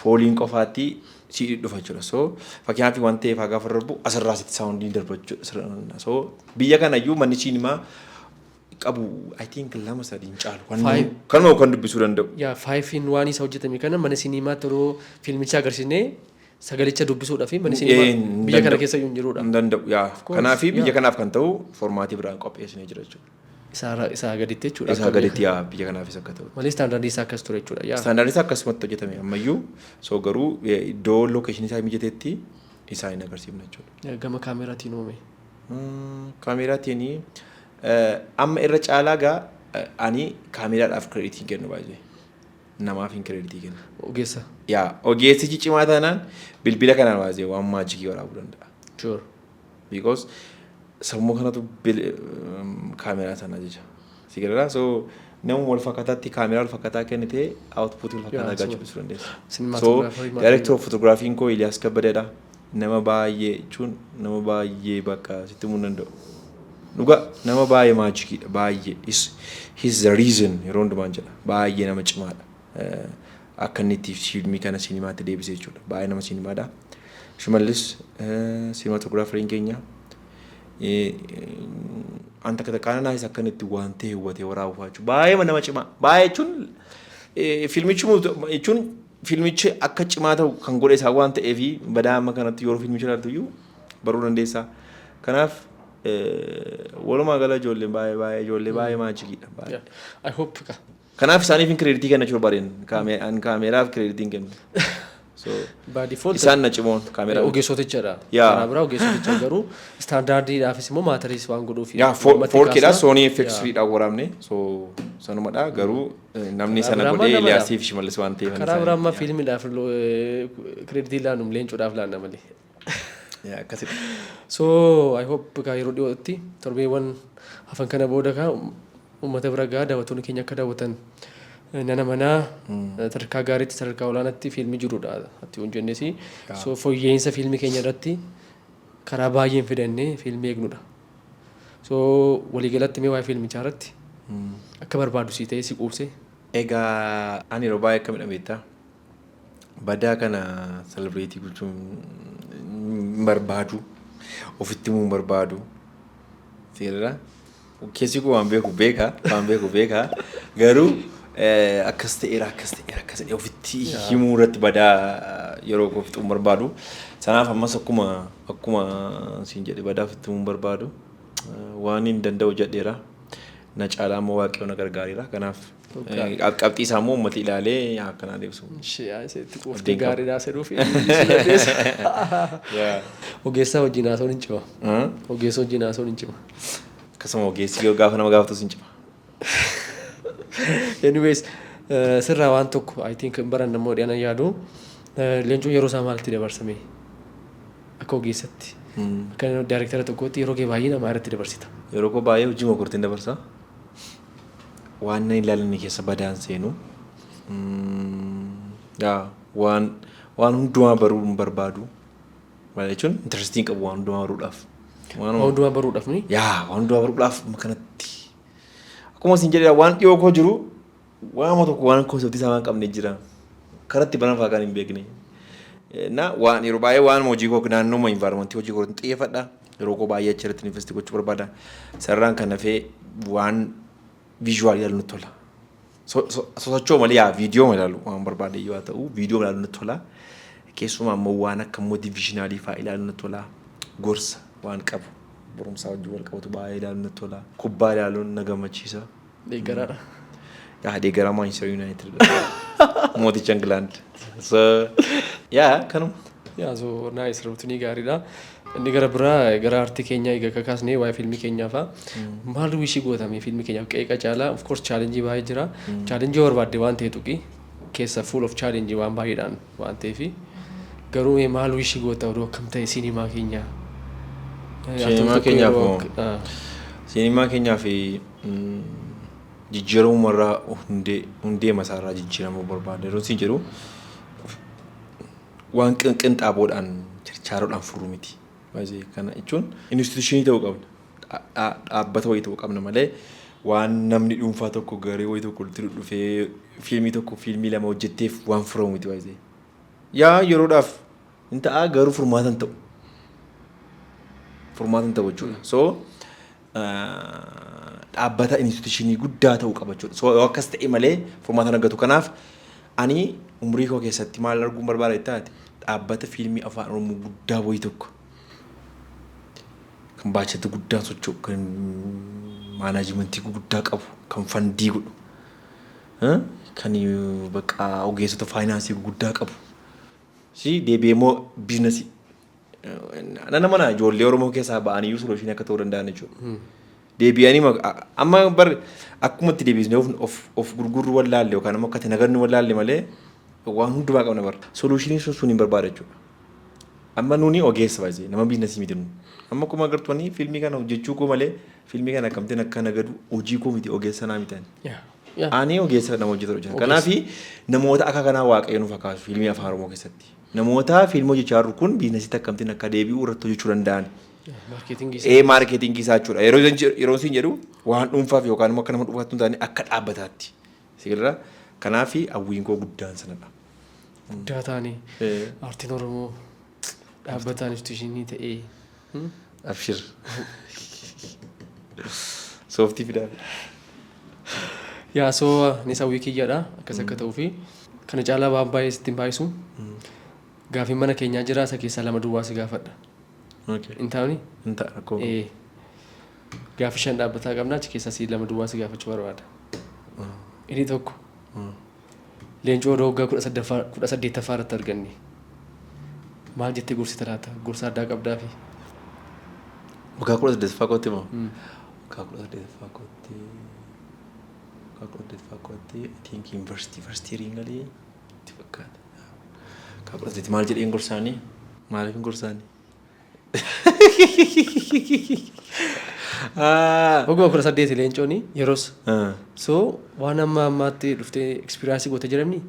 fooliin qofaatti si dhufa jechuudha. So fakkeenyaaf waan ta'eef haa gaafa darbu asirraa asitti soundiin darba jechuudha. So biyya kanayyuu manni siinimaa qabu, I think, lama sadiin caalu. Kanuma kan dubbisuu danda'u. Yaa, five in one isa hojjetame kana mana siniimaatti yeroo fiilmicha agarsiisnee sagalicha dubbisuudhaaf mana siniimaa biyya kana keessa iyyuu hin jirudha. Hin danda'u, yaa. Course, Kanaaf biyya kanaaf kan ta'u formatii biraan qopheessinee jira jechuudha. Isaa gaditti jechuudha. Isaa gaditti, yaa, biyya kanaafis akka ta'u. Malee standardii isaa akkas ture jechuudha. Yaa. Standardii isaa akkasumatti hojjetame ammayyuu, so garuu iddoo locationii isaa mijateetti isaa hin agarsiifne jechuudha. Gama kaameraatiin uume. Kaameraatiin amma irra caalaa gaa ani kaameraadhaaf creditii hin kennu baay'ee. Namaaf hin creditii kennu. Ogeessa. Yaa, ogeessichi cimaa taanaan bilbila kanaan baay'ee waan magicii waraabuu danda'a. Because sammuu kanatu kaameraa sana jecha. Si galara, so nama wal fakkaataatti kaameraa wal fakkaataa kennitee output wal fakkaataa argachuu dandeessa. So Cinematographer director of photography koo Iliyaas Kabbadeedha. Nama baay'ee jechuun nama baay'ee bakka sitti himuu hin danda'u. Dhugaa nama baay'ee magiciidha, baay'ee. He's the reason yeroo hundumaan jedha. Baay'ee nama cimaadha. Akka inni itti fiilmii kana siinimaatti deebisee jechuudha. Baay'ee nama siinimaadha. Shimallis cinematographeriin keenya an takka takkaan naayis akka inni itti waan ta'e hubatee waraabu jechuudha. Baay'ee nama cimaa. Baay'ee jechuun fiilmichi jechuun fiilmichi akka cimaa ta'u kan godhe isaa waan ta'eef, badaa amma kanatti yeroo fiilmicha ilaaltu iyyuu baruu dandeessa. Kanaaf walumaa gala ijoolleen baay'ee baay'ee ijoollee baay'ee magiciidha. Baay'ee. I hope ka. Kanaaf isaaniif hin creditii kenna jechuudha barbaadeen. An kaameeraaf creditii hin kennu. So By default isaan na cimoon kaameeraa. Ogeessotichadha. Yaa. Karaa biraa ogeessoticha, garuu standardiidhaafis immoo matteriis waan godhuuf. Yaa, Uummati 4K dha. kaasna. Sony FX3 dhaan waraabne, so sanumadha, garuu namni Karaa sana biraa godhee nama Iliyaasii fi Shimallis waan ta'eef. Karaa biraa amma fiilmiidhaaf creditii laannum, leencuudhaaf laanna malee. Yaa, akkasidha. So I hope ka yeroo dhiyootti, torbeewwan hafan kana booda, ka uummata bira gaa, daawwattoonni keenya akka daawwatan nana manaa, sadarkaa gaariitti, sadarkaa olaanaatti fiilmii jirudha ati hin jennes. So fooyya'insa fiilmii keenya irratti karaa baay'een fidannee fiilmii eegnudha. So waliigalatti mee waa'ee fiilmichaa irratti akka barbaadu si ta'e, si quubse? Egaa ani yeroo baay'ee akkamidha beektaa? Badaa kana celebrate gochuun hin barbaadu. Ofitti himuu hin barbaadu. Seerara. Keessi koo waan beeku beeka. Waan beeku beeka. Garuu Akkas ta'eera, akkas ta'eera, akkas ta'e ofitti himuu irratti badaa yeroo koo fixuun barbaadu. Sanaaf ammas akkuma siin jedhe badaa ofitti himuu barbaadu. Waan hin danda'u jedheera. Na caalaa immoo Waaqayyo na gargaareera. Kanaaf qabxii isaa immoo uummati ilaalee akkanaa deebisu. Ishee itti quuftee gaariidhaa sedhuuf. Ogeessa wajjin haasa'uun hin cima. Ogeessa wajjin haasa'uun hin cima. Akkasuma ogeessi gaafa nama gaafatus hin cima. Anyways, sirraa waan tokko I think baran namoo dhiyaan yaadu, Leencoon yeroo isaa maalitti dabarsame akka ogeessatti? Akka daayirektara tokkootti yeroo kee baay'ee namaa irratti dabarsita. Yeroo koo baay'ee hojii mokortiin dabarsa. Waan na ilaalanne keessa badaan seenu. Yaa waan hundumaa baruu hin barbaadu. Maal jechuun, interestii hin qabu waan hundumaa baruudhaaf. Waan hundumaa baruudhaaf ni? Yaa, waan hundumaa baruudhaaf kanatti. Akkuma isin jedhedha, waan dhiyoo koo jiru waanuma tokko waan conceptii isaa waan qabne jira. Karatti banan fa'aa kan hin beekne. Na waan yeroo baay'ee waan hojii koo naannoo environmentii hojii koo xiyyeeffadha. Yeroo koo baay'ee achirratti invest gochuu barbaada. Sararaan kan hafee waan visual ilaalu nutti tola. Sosocho'u malee yaa viidiyoo ilaalu waan barbaade yoo ta'u, viidiyoo ilaalu nutti tola. Keessumaa immoo waan akka motivationalii fa'aa ilaalu nutti tola. Gorsa waan qabu barumsaa wajjin wal qabatu baay'ee ilaalu nutti tola. Kubbaa ilaaluun na gammachiisa. Deeggaraadha. Yaa, deeggaraa Manchester United. Mooticha England. So yaa, kanuma. Yaa, so nice, routinii gaariidha. Inni gara biraa gara aartii keenyaa egaa kakaasnee waa'ee fiilmii keenyaa fa'a. Maal wishii gootamee fiilmii keenyaaf qeeqa caalaa? Of course challengeii baay'ee jira. Challengeii barbaadde waan ta'e tuqi keessa, full of challenge waan baay'eedhaan waan ta'eef, garuu mee maal wishii goota oduu akkam ta'e siinimaa keenyaa? Siinimaa keenyaaf moo? Siinimaa keenyaaf jijjiiramumarraa hundee masaarraa jijjiiramuu barbaada. Yeroo isin jedhu waan qinxaaboodhaan chirchaaroodhaan furuu miti. Baay'ee kana jechuun institutionii ta'uu qabna. Dhaabbata wayii ta'uu qabna malee waan namni dhuunfaa tokko garee wayii tokko walitti dhufee fiilmii tokko, fiilmii lama hojjetteef waan furamu miti baay'ee. Yaa, yeroodhaaf hin ta'a, garuu furmaata hin ta'u. Furmaata hin ta'u jechuudha. So dhaabbata institutionii guddaa ta'uu qaba jechuudha. So yoo akkas ta'e malee furmaata hin argatu. Kanaaf ani umurii koo keessatti maal arguun barbaada taate, dhaabbata fiilmii Afaan Oromoo guddaa wayii tokko kan baachata guddaan socho'u, kan managementii guguddaa qabu, kan fundii godhu, kan bakka ogeessota financeii guguddaa qabu. Si deebi'ee immoo businessii. Nana mana ijoollee Oromoo keessaa ba'aniyyuu solutionii akka ta'uu danda'an jechuudha. Deebi'anii amma bar akkuma itti deebisnee of gurgurru wallaalle yookaan immoo akka itti nagannu wallaalle malee waan hundumaa qabna bara. Solutionii sun hin barbaada jechuudha. Amma nuuni ogeessa baay'ee nama businessii miti nuuni. Amma akkuma agartuuni fiilmii kana hojjechuu koo malee fiilmii kana akkamittiin akka nagadu hojii koo miti, ogeessa naa miti ani. Ani ogeessa nama hojjetu hojjeta. Kanaaf namoota akka kanaa Waaqayyo nuuf hakaasu fiilmii Afaan Oromoo keessatti. Namoota fiilmii hojjechaa jiru kun businessiitti akkamittiin akka deebi'u irratti hojjechuu danda'an. Marketingii isaa. Ee, marketingii isaa jechuudha. Yeroo isin jedhu waan dhuunfaaf yookaan immoo akka nama dhuunfaatti hin taane, akka dhaabbataatti. Sirra kanaaf hawwiin koo guddaan sanadha. Guddaa ta'anii aartiin Oromoo dhaabbataan institutionii ta'ee. Abshir. Sooftii fidaa. Yaa, so anis hawwii kiyyaadha akkas akka ta'uu fi kana caalaa waan baay'ee sitti hin baay'isu. Gaafiin mana keenyaa jira, isa keessaa lama duwwaa si gaafadha. Hin taa'uni? Hin ta'a, rakkoo. Ee. Gaaffii shan dhaabbataa qabna, achi keessaa si lama duwwaa si gaafachuu barbaada. Inni tokko, Leencoo odoo waggaa 18ffaa irratti arganne maal jettee gorsita laata? Gorsa addaa qabdaafi? Waggaa 18ffaa kootti moo? Waggaa 18ffaa kootti. Waggaa 18ffaa kootti I think university first year galee itti fakkaata. Waggaa 18 maal jedheen gorsaanii? Maaliif hin gorsaanii? Waggaa 18 Leencooni yeroos. So waan amma ammaatti dhuftee experienceii gootee jiramni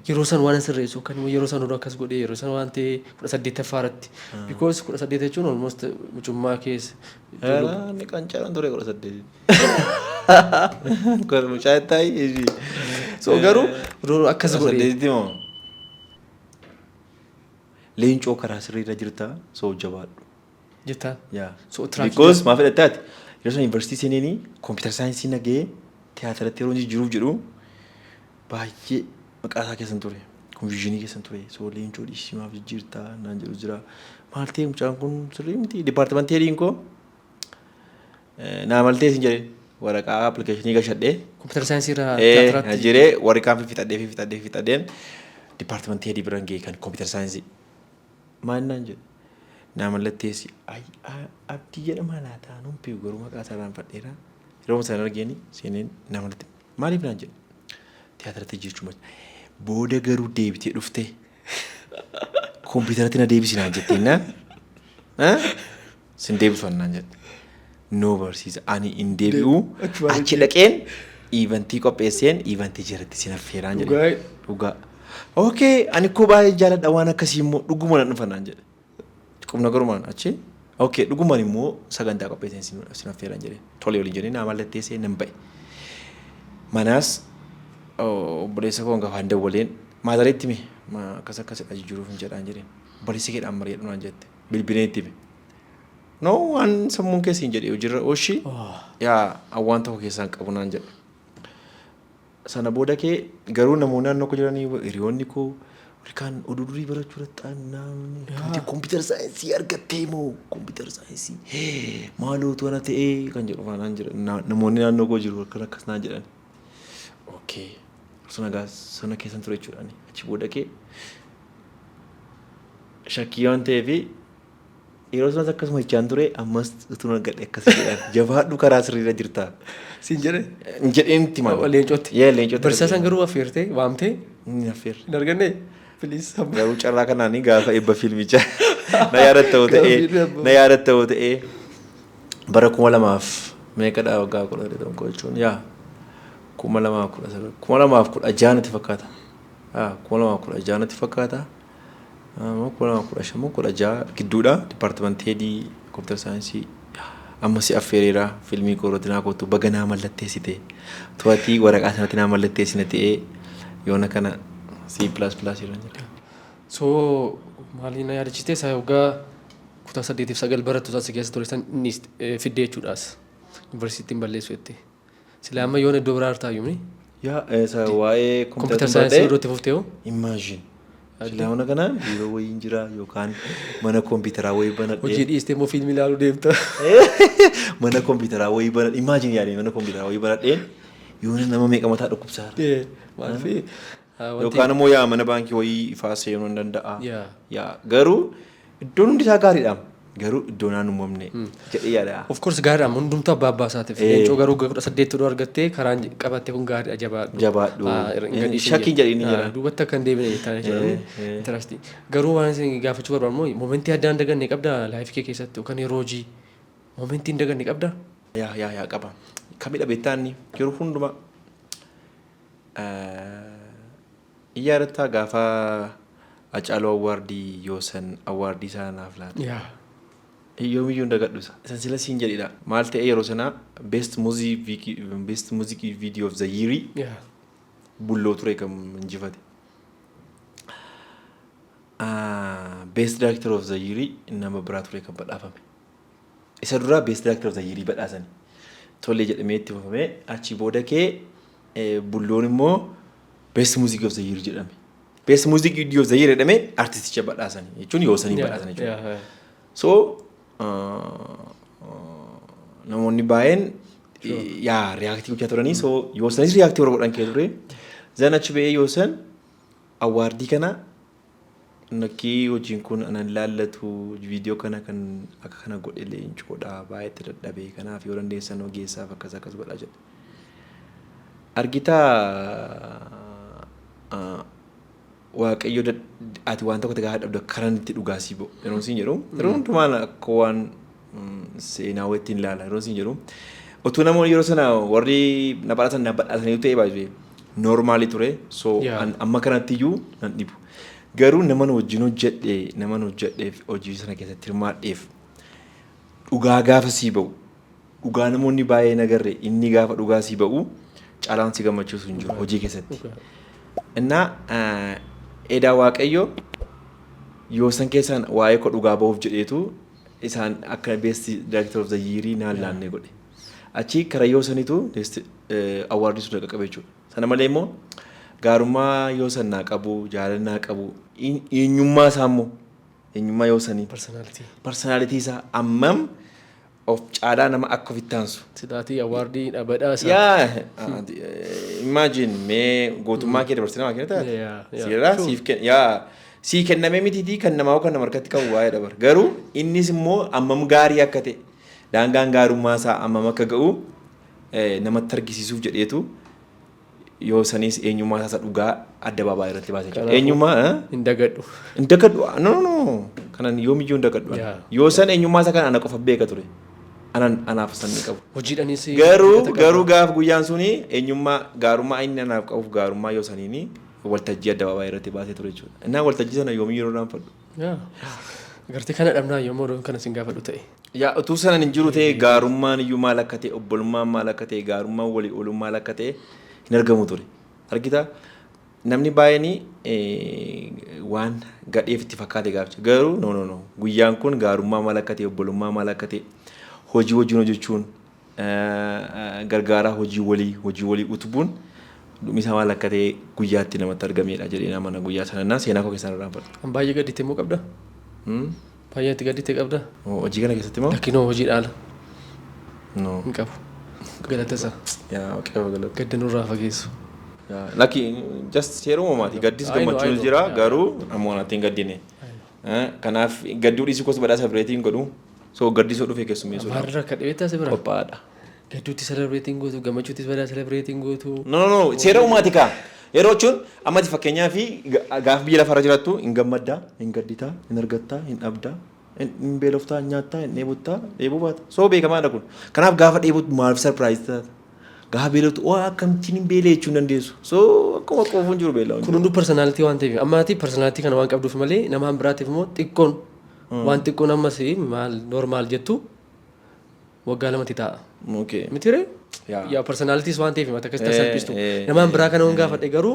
yeroo san waan sirreessu kan yeroo san odoo akkas godhee yeroo san waan ta'e 18ffaa irratti. Because 18 jechuun almost mucummaa keessa. Inni qancaran ture 18. Mucaa taa'ii. So garuu odoo akkas Kudha godhee. saddeetitti moo? Leencoo, karaa sirriirra jirta, so jabaadhu. Jettaan. Yaa. So track Because maa fedhatte ati yeroo sana yuunivarsiitii seeneenii computer scienceii nagahee tiyaatiratti yeroo jijjiiruuf jedhu Baay'ee maqaa isaa keessan ture. Confusionii keessan ture. So Leencoo dhiisii, maaf jijjiirtaa naan jedhu jira. Maal ta'e, mucaan kun sirrii miti. Departmentii headiin koo naa maltee sin jedhe, waraqaa applicationii gashadhee. Computer scienceii irraa tiyaatiraatti. Jiree warri kaan fixadhee fixadhee fixadheen departmentii headii biran ga'e kan computer scienceii. Maal naan jedhe? Naa mallatteessi. Abdii jedhama laataa, nuun beeku, garuu maqaa isaa irraanfadheera. Yeroo sana argeeni seeneen naa mallatte. Maaliif naan jedhe? Tiyaatiratti jechuu booda garuu deebitee dhuftee kompiitaratti na deebisi naan jetteennaan sin deebisu naan jedhe. No barsiisa, ani hin deebi'u, achi dhaqeen eventii qopheesseen eventii jiratti sin affeeraan jedhe. Dhugaa. Okay, ani koo baay'ee jaaladha waan akkasii immoo, dhuguma nan dhufa naan jedhe. Qubna garumaan achi. Okay, dhugumaan immoo sagantaa qopheesseen sin affeeraan jedhe. Tole waliin jedhee naa mallatteessee nan ba'e. Manaas obboleessa koo hangafaan dawwaleen, motheritti hime, akkas akkasidha, jijjiiruuf hin jedhaan jedheen. Obboleessi keedhaan mari'adhu naan jette. Bilbileen itti hime. No, waan sammuun keessi hin jedhe hojiirra oolchi, yaa waan tokko keessaan qabu naan jedhe. Sana booda kee garuu namoonni naannoo koo jiranii, hiriyoonni koo warri kaan, oduu durii barachuu irratti computer scienceii argattee moo, computer scienceii maalootu ana ta'ee kan jedhu naan jedhan, namoonni naannoo koo jiru akkan akkas naan jedhan. Okay. Sana gaa sana keessan ture jechuudha. Achi booda kee shakkii waan ta'eef yeroo sanas akkasuma jechaan ture, ammas utuu argadhe akkas jedhan, jabaadhu, karaa sirriirra jirta. Siin jedhe? Jedheen itti maal. Leencootti. Yee, Leencootti. Barsiisaa san garuu affeertee waamtee? Inni affeerre. Hin arganne? Please. Garuu carraa kanaanii gaafa eebba fiilmichaa na yaadatta ta'ee na yaadatta ta'ee, bara 2000 meeqadha, waggaa 11 jechuun, yaa 2019, 2016 natti fakkaata. 2016 natti fakkaata. 2015 moo 16 gidduudha, departmentii headii computer scienceii amma si affeereera, fiilmii koorootti naa kootu, baga naa mallatteessite, to'atii waraqaa sanatti naa mallatteessine ta'ee yoona kana C++ irra jira. So maaliin na yaadachiiste, isaa waggaa kutaa saddeetiif sagal barattu isaa si keessa ture san inni fiddee jechuudhaas yuunivarsiitiin balleessu jettee. Silaa amma yoona iddoo biraa jirtaayyuu. Yaa, isa waa'ee computer scienceii iddootti fuftee hoo? Imagine. Silaa mana kana biiroo wayiin jira yookaan mana kompiitaraa wayii banadhee. Hojii dhiistee immoo fiilmii ilaaluu deemta. Mana kompiitaraa wayii banadhee, imagine yaadee, mana kompiitaraa wayii banadheen yoona nama meeqa mataa dhukkubsaa jira. Maaliif? Yookaan immoo yaa mana baankii wayii ifaa seenuu hin danda'a. Yaa, garuu iddoon hundi isaa gaariidha. Garuu iddoo naan uumamne jedhee yaada. Of course gaariidha, hundumtuu abbaa abbaa isaatiif. Leencoo garuu 18 odoo argattee karaan qabatte kun gaariidha, jabaadhu. Jabaadhu. Shakkiin jedhini jira. Duubatti akka hin deebine jettaa jechuudha. Interesting. Garuu waan isin gaafachuu barbaadu immoo, momentii addaa hin daganne qabdaa lifeii kee keessatti, yookaan yeroo hojii momentii hin daganne qabdaa? Yaa, qaba. Kamidha beektaanni yeroo hundumaa yaadataa gaafa Hacaaluu awardii yoosan awardii isaa naaf laata. Yoomiyyuu hin dagadhu isa. Isan sila siin jedhidha. Maal ta'e, yeroo sana best music video of the year Bulloo ture kan injifate. Best director of the year nama biraa ture kan badhaafame. Isa duraa best director of the year badhaasani. Tolee jedhamee itti fufamee, achi booda kee Bulloon immoo best music of the year jedhame. Best music video of the year jedhamee artisticha badhaasani jechuun yoo sanii badhaasan jechuudha. So namoonni baay'een yaa reactii gochaa turanii, so yoo sanis reactii warra godhan kee ture. Zan achi ba'ee yoo san awardii kana nakkii hojiin kun anan laallatu, viidiyoo kana kan akka kana godhe Leencoodha, baay'eetti dadhabee, kanaaf yoo dandeessan ogeessaaf akkas akkas godhaa jedhe. Argitaa, Waaqayyo ati waan tokko gaafa dhabdu karaan itti dhugaa sii ba'u yeroo siin jedhu, yeroo hundumaa akka waan seenaa wayittiin ilaala yeroo siin jedhu, utuu namoonni yeroo sana warri na badhaasan na badhaasanii ta'e baay'ee normalii ture, so amma kanatti iyyuu nan dhibu, garuu naman wajjin hojjedhe, naman hojjedheef, hojii sana keessatti hirmaadheef dhugaa gaafa sii ba'u, dhugaa namoonni baay'ee nagarre, inni gaafa dhugaa sii ba'u caalaan si gammachiisu hin jiru hojii keessatti. Innaa edaa Waaqayyo yoo san keessaan waa'ee koo dhugaa ba'uuf jedheetu isaan akka best director of the year naan laannee godhe. Achi karaa yoo sanitu best awardii sun qaqqabe jechuudha. Sana malee immoo Gaarummaa yoo san naa qabu, jaalala naa qabu, eenyummaa isaa immoo, eenyummaa yoo sanii, Personality. Personality isaa, ammam of caalaa nama akka ofitti aansu. Silaatii award badhaasa. Yaa, imagine mee, gootummaa kee dabarsitee namaa kennita. Yeah, Seeraa sure. siif yaa sii kennamee mitiitii kan namaa kan nama harkatti qabu waa'ee dabar. Garuu innis immoo ammam gaarii akka ta'e, daangaan gaarummaa isaa ammam akka ga'u namatti argisiisuuf jedheetu yoo sanis eenyummaa isaa dhugaa addabaabaayii irratti baasee jira. Kanaafuu- Eenyummaa Hin dagadhu. Hin dagadhu. No, no, no. Kanan yoomiyyuu hin dagadhu. Yeah. Yoo san eenyummaa isaa kana ana qofa beeka ture. Anan anaaf san ni qabu. Hojiidhaanis. Garuu gaaf guyyaan suni eenyummaa gaarummaa inni anaaf qabuuf gaarummaa yoo saniini waltajjii addabaabaayii irratti baasee ture jechuudha. Innaa waltajjii sana yoomiyyuu yeroo irraanfadhu. Yaa. Gartee kana dhabnaa yommuu oduun kana sin gaafadhu ta'e. Yaa, utuu sanan hin jiru ta'e, gaarummaan iyyuu maal akka ta'e, obbolummaan maal akka ta'e, gaarummaan walii ooluu maal akka ta'e hin argamu ture. Argitaa, namni baay'een waan gadheef itti fakkaate gaaficha. Garuu no, no, no, guyyaan kun gaarummaa maal akka ta'e, obbolummaa maal akka ta'e, hojii wajjin hojjechuun, gargaaraa hojii walii utubuun dhumi isaa maal akka ta'e guyyaatti namatti argamedha jedhee nama guyyaa sanannaa seenaa koo keessaan irraanfadhu. An baay'ee gaddite immoo qabda? Baay'ee itti gaddite qabda? Hojii kana keessatti moo? Lakkinoo, hojii dhaala No. hin qabu. Galata isaa. Yaa Waaqayyo galata. Gadda nurraa fageessu. Lakki, just seera uumamaati. Gaddis I know, I gammachuunis know. jira, garuu ammoo anatti hin gaddine. Kanaaf gadduu dhiisuu koos badhaasa bireetiin godhu. So gaddisoo dhufee keessummeessuudha. Maalirraa akka dhibeettaa si bira? Qophaa'aadha. Gadduutti celebrating gootu, gammachuuttis badaa celebrating gootu. No, no, no, seera uumaati kaa. Yeroo jechuun ammati fakkeenyaa fi gaafa biyya lafarra jiraattu hin gammaddaa, hin gadditaa, hin argattaa, hin dhabdaa, hin beeloftaa, hin nyaattaa, hin dheebottaa, dheebuu baata. So beekamaadha kun. Kanaaf gaafa dheebottu maaliif surprise taata? Gaafa beeloftu waa akkamittiin hin beelee jechuu hin dandeessu. So akkuma quufuun jiru beela'uun. Kun hunduu personality waan ta'eef, ammaati personality kana waan qabduuf malee, nama biraatiif immoo xiqqoon waan xiqqoon ammas maal normal jettu waggaa 2tti taa'a. Miti ree? Yaa. Yaa, personalitys waan ta'eef mata akkasitti salphistu. Eh, Namaan biraa kana waan gaafadhe garuu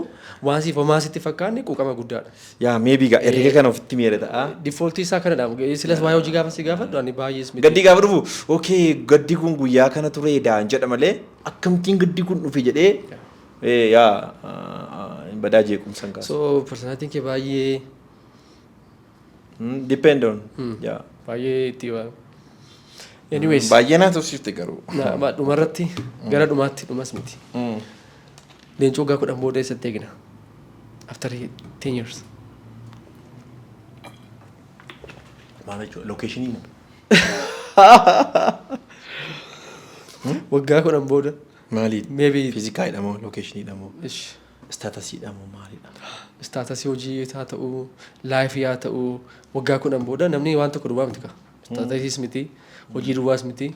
waan siif homaa sitti fakkaanne quuqama guddaadha. Yaa, maybe gaa herrega kana ofitti miira ta'a. Defaultii isaa kanadha. Silas waa'ee hojii gaafa si gaafadhu ani baay'ees miti. Gaddi gaafa dhufu, okay, gaddi kun guyyaa kana ture daan jedha malee akkamittiin gaddi kun dhufe jedhee yaa badaa jeequmsa hin kaasu. So personalityn kee baay'ee Depend on. Yaa. Baay'ee itti waa. Anyways, Baay'ee naa tursiifte garuu. Dhumarratti, gara dhumaatti, dhumas miti. Leencoo waggaa 10 booda eessatti eegna? After 10 years. Maal jechuudha? Locationii moo? Waggaa 10 booda. Maali? Maybe Physicalidha moo locationiidha moo? Ish. Statusiidha moo maalidha? Statusii hojii haa ta'u, lifeii haa ta'u, waggaa 10 booda namni waan tokko duwwaa miti ka. Statusiis miti, hojii duwwaas miti.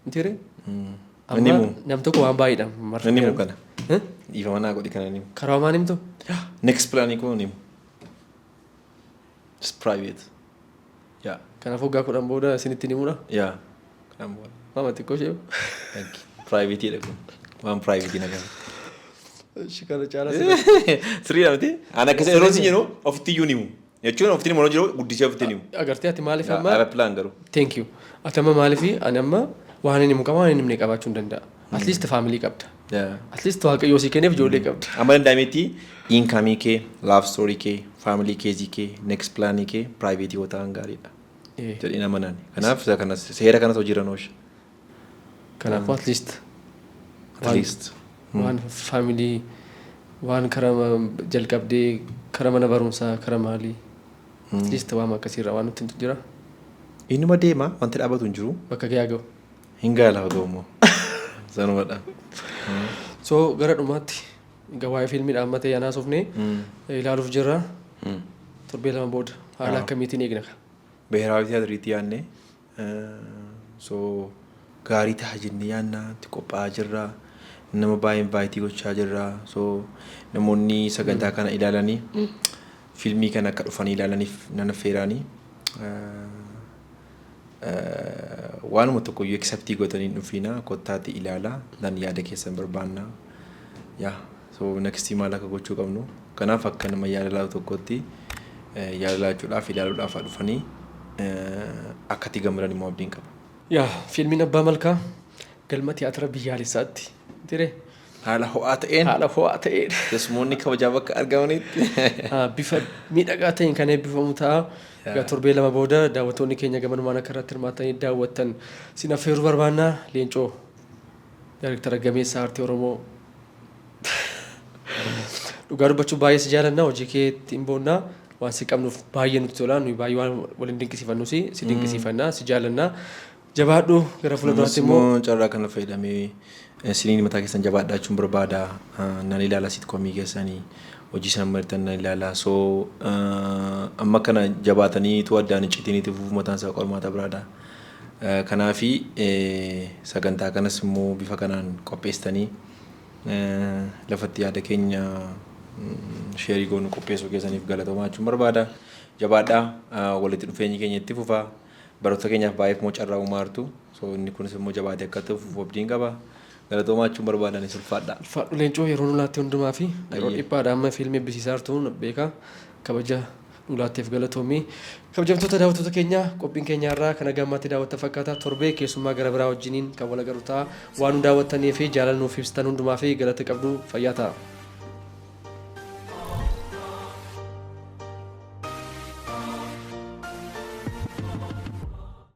Miti ree? Inni Amma himu. nam tokko waan baay'eedha. Inni himu kana. Eh? Dhiifama naa godhi, kana ni himu. Karaa maan himtu? Next plan koo ni himu. It's private. Yeah. Kanaaf waggaa 10 booda isinitti himuudha. Yeah. Kanaan booda. Maama xiqqoo ishee. Thank you. Private dha kun. Waan private na gaafate. Ishi kana caalaa. Sirriidha miti? Ani akkasii yeroo isin jedhu ofitti iyyuu ni himu. Jechuun ofitti himu jiru guddisee ofitti himu. Agartee, ati maaliif I amma have a plan garuu. Thank you. Ati amma maaliif, ani amma waan inni himu qaba, waan inni himne qabaachuu hin danda'a. At least family qabda. At least Waaqayyoo sii kenneef ijoollee qabda. Amma danda'ametti income kee, love story kee, family case kee, next plan kee private yoo ta'an gaariidha. Jedhee nama nani. Kanaaf isa kanas seera kanas hojiirra oolcha. Kanaafuu at least At least. Waan family, waan karaa jalqabdee, karaa mana barumsaa, karaa maalii, at least waan akkasiirraa waan nutti himtu jira. Innuma deema, wanti dhaabatu hin jiru. Bakka gahaa ga'u. Hin ga'a lafa ga'u immoo. Sanumadha. So gara dhumaatti egaa waa'ee fiilmii dhaammatee yaanaa sofnee ilaaluuf jirra. Torbee 2 booda haala akkamiitiin eegna? Beheraawi tiyaatiriitti yaadne, so gaarii ta'a jennee yaadna, itti qophaa'aa jirra. Nama baay'ee invite gochaa jirra. So namoonni sagantaa kana ilaalanii fiilmii kana akka dhufanii ilaalaniif nan affeeraanii. Waanuma tokko iyyuu expect gootanii hin dhufiina, kottaatti ilaalaa nan yaada keessan barbaanna. Yaa, so next maal akka gochuu qabnu, kanaaf akka nama yaada laatu tokkotti yaada laachuudhaaf ilaaluudhaaf haa dhufanii, akka itti gammadan immoo abdiin qaba. Yaa, fiilmiin Abbaa Malkaa galma tiyaatira biyyaalessaatti. Tiree? Haala ho'aa ta'een. Haala ho'aa ta'een. Keessummoonni kabajaa bakka argamanitti. Bifa miidhagaa ta'een kan eebbifamu ta'a. Egaa torbee 2 booda daawwattoonni keenya gamanumaan akka irratti hirmaatanii daawwattan sin affeeruu barbaanna. Leencoo, daayirektara gameessa aartii Oromoo. Dhugaa dubbachuuf baay'ee si jaalanna, hojii keetti hin boonna, waan si qabnuuf baay'ee nutti tola, nuyi baay'ee waan waliin dinqisiifannus si dinqisiifanna, si jaalanna. Jabaadhu, gara fuula duraatti immoo. Ammas immoo carraa kana fayyadamee isiniin mataa keessan jabaadhaa jechuun barbaada. Nan ilaala sitcomii keessanii, hojii isaan maritan nan ilaala. So amma kana jabaatanii utuu addaan hin citiin itti fufuu mataan isaa qormaata biraadha. Kanaafi sagantaa kanas immoo bifa kanaan qopheessitanii lafatti yaada keenya share goonu qopheessuu keessaniif galatoomaa jechuun barbaada. Jabaadhaa, walitti dhufeenyi keenya itti fufa. Barattoota keenyaaf baay'eef immoo carraa uumaa jirtu. So inni kunis immoo jabaatee akka itti fufu abdiin qaba. Galatoomaa jechuun barbaadan, ulfaadha. Ulfaadhu Leencoo, yeroo nu laatte hundumaa fi yeroo dhiphaadha amma fiilmii eebbisiisaa jirtu beeka. Kabaja nu laatteef galatoomii. Kabajamtoota daawwattoota keenya, qophiin keenya irraa kana gammaatti daawwattan fakkaata. Torbee keessummaa gara biraa wajjiniin kan wal agarru ta'a. Waan nu daawwattanii fi jaalala nuuf ibsitan hundumaa fi galata qabdu, fayyaa ta'a.